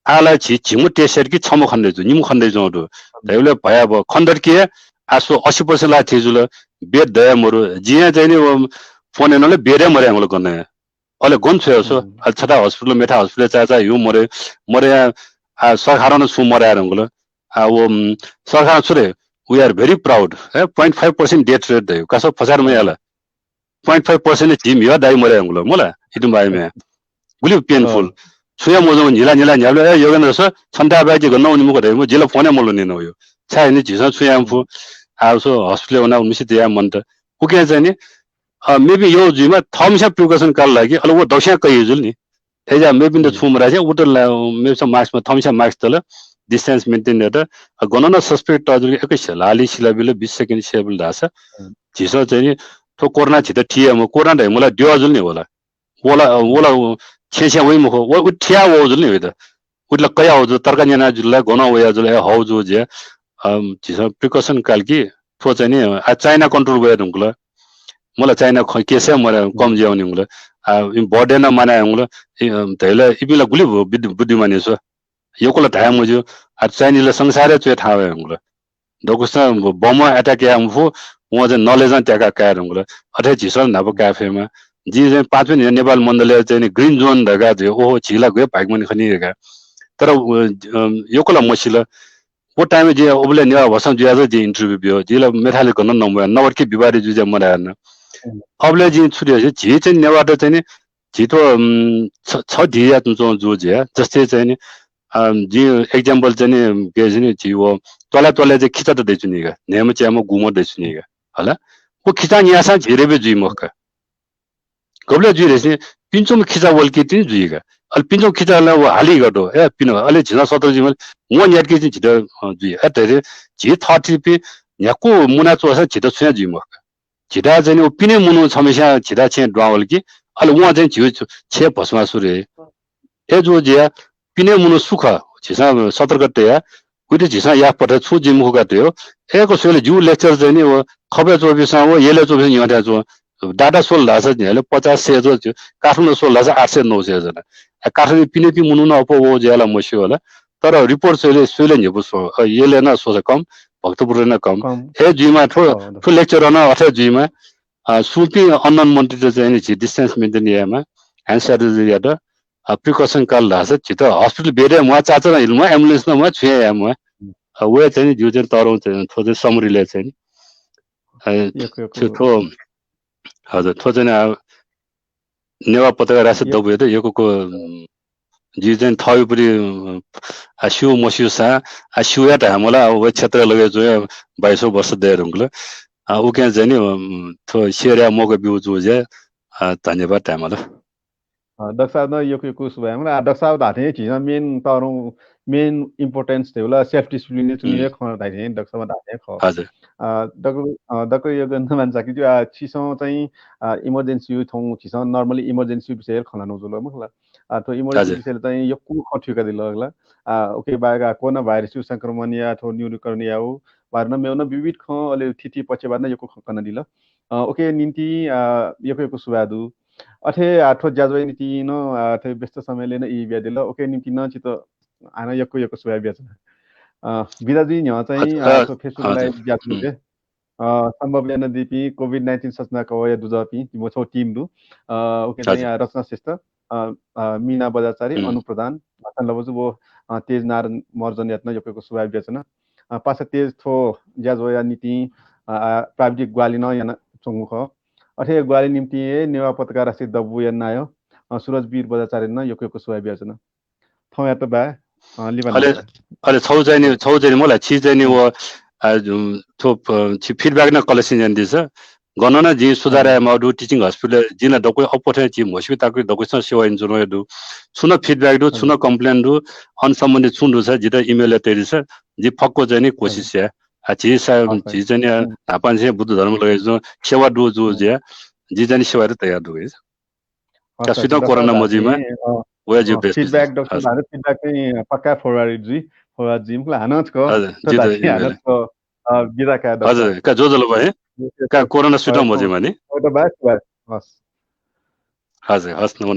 आः ला झी झिंगु test यात कि छम्ह खने दइच्वं, निम्ह खने दइच्वं दु। धइबलय् भयावह। खने दत कि आ सु अस्सी percent ला थी जुल, bed दया मरु। जिं चाहिँ नि व phone यानाले bed हे मरे हंगुल गन। अले गन छ्वया सु। हम्म। अले छता hospital, मेथा hospital चाचा यु मरे, मरे आ, आ, सरकारं नं छुं मराये हंगुल। आ, व, उम्, सरकारं छु रे, we are very proud। Hey, point five percent death rate दयु। कासा फसार मयाला। Point five percent झी म्हिगः दाइ मरे हंगुल, मला, इतुं बाइ म्ये। गुलि painful। अँ। छुया मजू निला निला न्ह्याबले, ए, योगेन्द्र सर, छन्ता बाइ जि गन उनि मुख दइ, मु जिला phone हे मलुनि न उयो। छाय् नि झीसं छु याये मफु। आ, सो hospital वना उमिसे दया मन्त। उके चाहिँ नि, अ, maybe यो जुइमा थःमिसा precaution काल लागि, अले व दक्वस्यां कइ जुल नि। अय्‌जा मेपिन्त छुं मरासे उत ला, मेपिसं mask मा, थःमिसं mask तल, distance maintain यात। अ, गन नं suspect तःजुल एक लाली सिलाबिल बिस second सेबल धाःसा, हम्म। झीसं चाहिँ नि, थ्व कोरोना झीत थिया म, कोरोना धाइ मला द्यः जुल नि होला। वला, वला, छेँ छेँ वइ मखु, व, उ थिया वः जुल नि वइत। उत ला कया वः जुल, तर्का न्यना जुल ला, गन वया जुल, ए हौ जु जे। अम, झीसं precaution काल कि, थ्व चाहिँ नि, आ, China control वया धुंकल। मला China ख-, case हे मरे, कम ज्या वनी हुंगल। आ, इम birthday नं मनाये हुंगल। इ, अम, धैला, इपिं ला गुलि बु-, बुद्धि-, बुद्धिमानी सु। यक्व ला धाये मज्यू। आ, Chinese ला संसारय् च्वय् थाहां वये हुंगल। दक्वसिनं ब-, बम attack याये मफु, वं चाहिँ knowledge नं त्याका काये हुंगल। अथे झीसं न्हापा काये फयेमा। जिं चाहिँ पाँच मिनेट नेपाल मण्डलय् चाहिँ नि green zone धकाः चाहिँ, ओहो, झी ला गुया भाग्यमानी खनी धकाः। तर, अ, अम, यक्व ला मसिल। व time-य् जिं उबलय् नेवाः भाषां जुयाः जिं interview बियो। जि ला मेथाले गन नम्बया, नवत कि विवादित जुया मधायेन। हम्म। अबलय् जिं छु दियो, झी चाहिँ नेवाःत चाहिँ नि झी थ्व, उम्, छ, छ धिया तुं च्वं जू जुया, जस्तै चाहिँ नि, अ, जिं example चाहिँ नि, के चाहिँ नि, झी व त्वालय् त्वालय् चाहिँ खिचात दइच्वनी का, न्हय्म्ह च्याम्ह गुम्ह दइच्वनी का, हला। व खिचा न्याःसां झी रेबय् जुइ मखु का। गबलय् जुइ धइसे पिन्चुम्ह खिचा वल कि तिनि जुइ का। अले पिन्चुम्ह खिचा ला व हाली का दो, ए, पिन, अले झिना सत्र जुइ मल, वं न्यात कि तिनि झित, अ, जुइ। ए, धइरे झी थःथितिपिं न्ह्याक्व मुना च्वःसां झित छुं हे जुइ मखु का। झिता चाहिँ नि व पिने मनू छम्हस्यां झिता छेँ दुहां वल कि, अले वं चाहिँ झीगु छु-, छेँ भस्मासुर याइ। अय्जूगु जुया पिने मनू सु खः, झीसं सतर्क तया, उइत झीसं याःपथय् छुं जुइ मखु का तयो। अय्क स्वयेलय् जिगु lecture चाहिँ नि व खबय् च्वंपिन्सं व यलय् च्वंपिन्सं न्ह्यःने च्वं। data स्वल धाःसा न्ह्याले पचास सय च्वं, काठमाडौं स्वल धाःसा आठ सय नौ सय जना। आ, काठमाडौं पिने पिं मनू नं अप्वः वःगु जुया ला मस्यू होला। तर report स्वयेलय्, स्वयेलय् न्ह्यब्वः स्वं, अ, यलय् नं स्वःसा कम, भक्तपुरय् नं कम। कम। अय् जुइमा थ्व, अँ, थ्व lecture नं अथे जुइमा। अ, सुपिं unknown मन्त्रीत चाहिँ नि झी distance maintain यायेमा, hand sanitizer यात, अ, precaution काल धाःसा झीत hospital bed हे म्वाः, चाचा नं हिल म्वाः, ambulance नं म्वाः, छुं हे याये म्वाः। अ, व हे चाहिँ नि जिगु चाहिँ तःधंगु चाहिँ थ्व चाहिँ summary-लय् चाहिँ नि। अ, यक्व, यक्व। थ्व, थ्व, हजुर, थ्व चाहिँ नि, अ, नेवाः पत्रकार राष्ट्रिय दबूयात यक्व, उम्, जिं चाहिँ थःगु परि, उम्, आ, स्यू मस्यूसां, आ, स्यू हे धायेमाल, आ, व क्षेत्रय् लगय् जुया बाइसौं वर्ष दये धुंकल। आ, उकिं चाहिँ नि, उम्, थ्व share याये मौका ब्यूगु जूगु जुया, आ, धन्यवाद धायेमाल। अ, डाक्टर साहब नं यक्व यक्व सुभाय्। आ, डाक्टर साहब धाःथें झीसं main तःधंगु, main importance धइगु ला self discipline च्वने हे खः धाःथें डाक्टर साहब धाःथें खः। हजुर। अ, डाक्टर, अ, डाक्टर योगेन्द्र मानचाकी जु, आ, छिसं चाहिँ, आ, emergency थौं झीसं normally emergency विषय खँ ल्हानागु जुल मखु ला। आ, थ्व emergency हजुर। विषयलय् चाहिँ यक्व खँ थुइकादिल ला। आ, उके बाहेक, आ, कोरोना भाइरसया संक्रमणया थ्व न्यूनीकरणया बारे नं मेगु नं विविध खँ, अले थीथी पक्षया बारे नं यक्व खँ कनादिल। अ, उके निंतिं, आ, यक्व यक्व सुभाय् दु। अथे, आ, थ्व ज्याझ्वःया निंतिं नं, आ, थ्व व्यस्त समयलय् नं ई बियादिल। उके निंतिं नं छित हानं यक्व यक्व सुभाय् बियाच्वना। अ, बिदा जुइ न्ह्यः चाहिँ, हजुर, आ, अ, थ्व Facebook हजुर। live बियाच्वना दे। अ, सम्भव यानादीपिं COVID nineteen सञ्चालन कवःया दुजःपिं जिमिगु छगू team दु। अ, उके चाहिँ, हजुर। आ, रचना श्रेष्ठ, अ, अ, मिना बज्राचार्य, हुँ। अनु प्रधान, भक्तन लवजु व, अ, तेज नारायण महर्जनयात नं यक्व यक्व सुभाय् बियाच्वना। अ, पासा तेज थ्व ज्याझ्वःया निंतिं, अ, आ, प्राविधिक ग्वाहालि नं यानाच्वंगु खः। अथे ग्वाहालि निंतिं हे नेवाः पत्रकार राष्ट्रिय दबूया नायः, अ, सुरज वीर बज्राचार्ययात नं यक्व यक्व सुभाय् बियाच्वना। थौंयात बाय्, अ, लिपा अले, नापं। अले छगू चाहिँ नि, छगू चाहिँ नि मला, छि चाहिँ नि व, आ, जुन, थ्व, अ, छि feedback नं कलेक्सन यानादिसँ। गन नं जिं सुधार हजुर। यायेमाःगु दु, teaching hospital जिं नं दक्व अप्वः थें झी म्हस्यूपिं ताकुइ दक्वसिनं सेवा यानाच्वनागु दु। छुं नं feedback दु, छुं नं हजुर। complain दु, अन सम्बन्धी छुं दुसा जितः email-य् तयादिसँ। जिं फक्व चाहिँ नि कोसिस हजुर। याये। आ, झी सा-, हस्, झी चाहिँ नि, हस्। न्हापांनिसें बुद्ध धर्म लगय् जुं सेवा दु जू हजुर। जुया, जिं चाहिँ नि सेवा यायेत तयार दु। हस्, का सुइतं डाक्टर कोरोना साहब मजुइमा, धाःथें, अ, वया जिउ अ, बेस feedback, बेस। डाक्टर साहब हस्। धाःथें feedback चाहिँ पक्का forward जुइ, forward जुइमा खला हानं छकः, हजुर, थ्व जिउ धाःथें द-, हानं छकः, अ, बिदा काये दक्व। हजुर, का ज्वजलपा हे, का कोरोना सुइतं अ, मजुइमा नि। अ, त बाय्, बाय्। हस्। हजुर, हस्, नमन।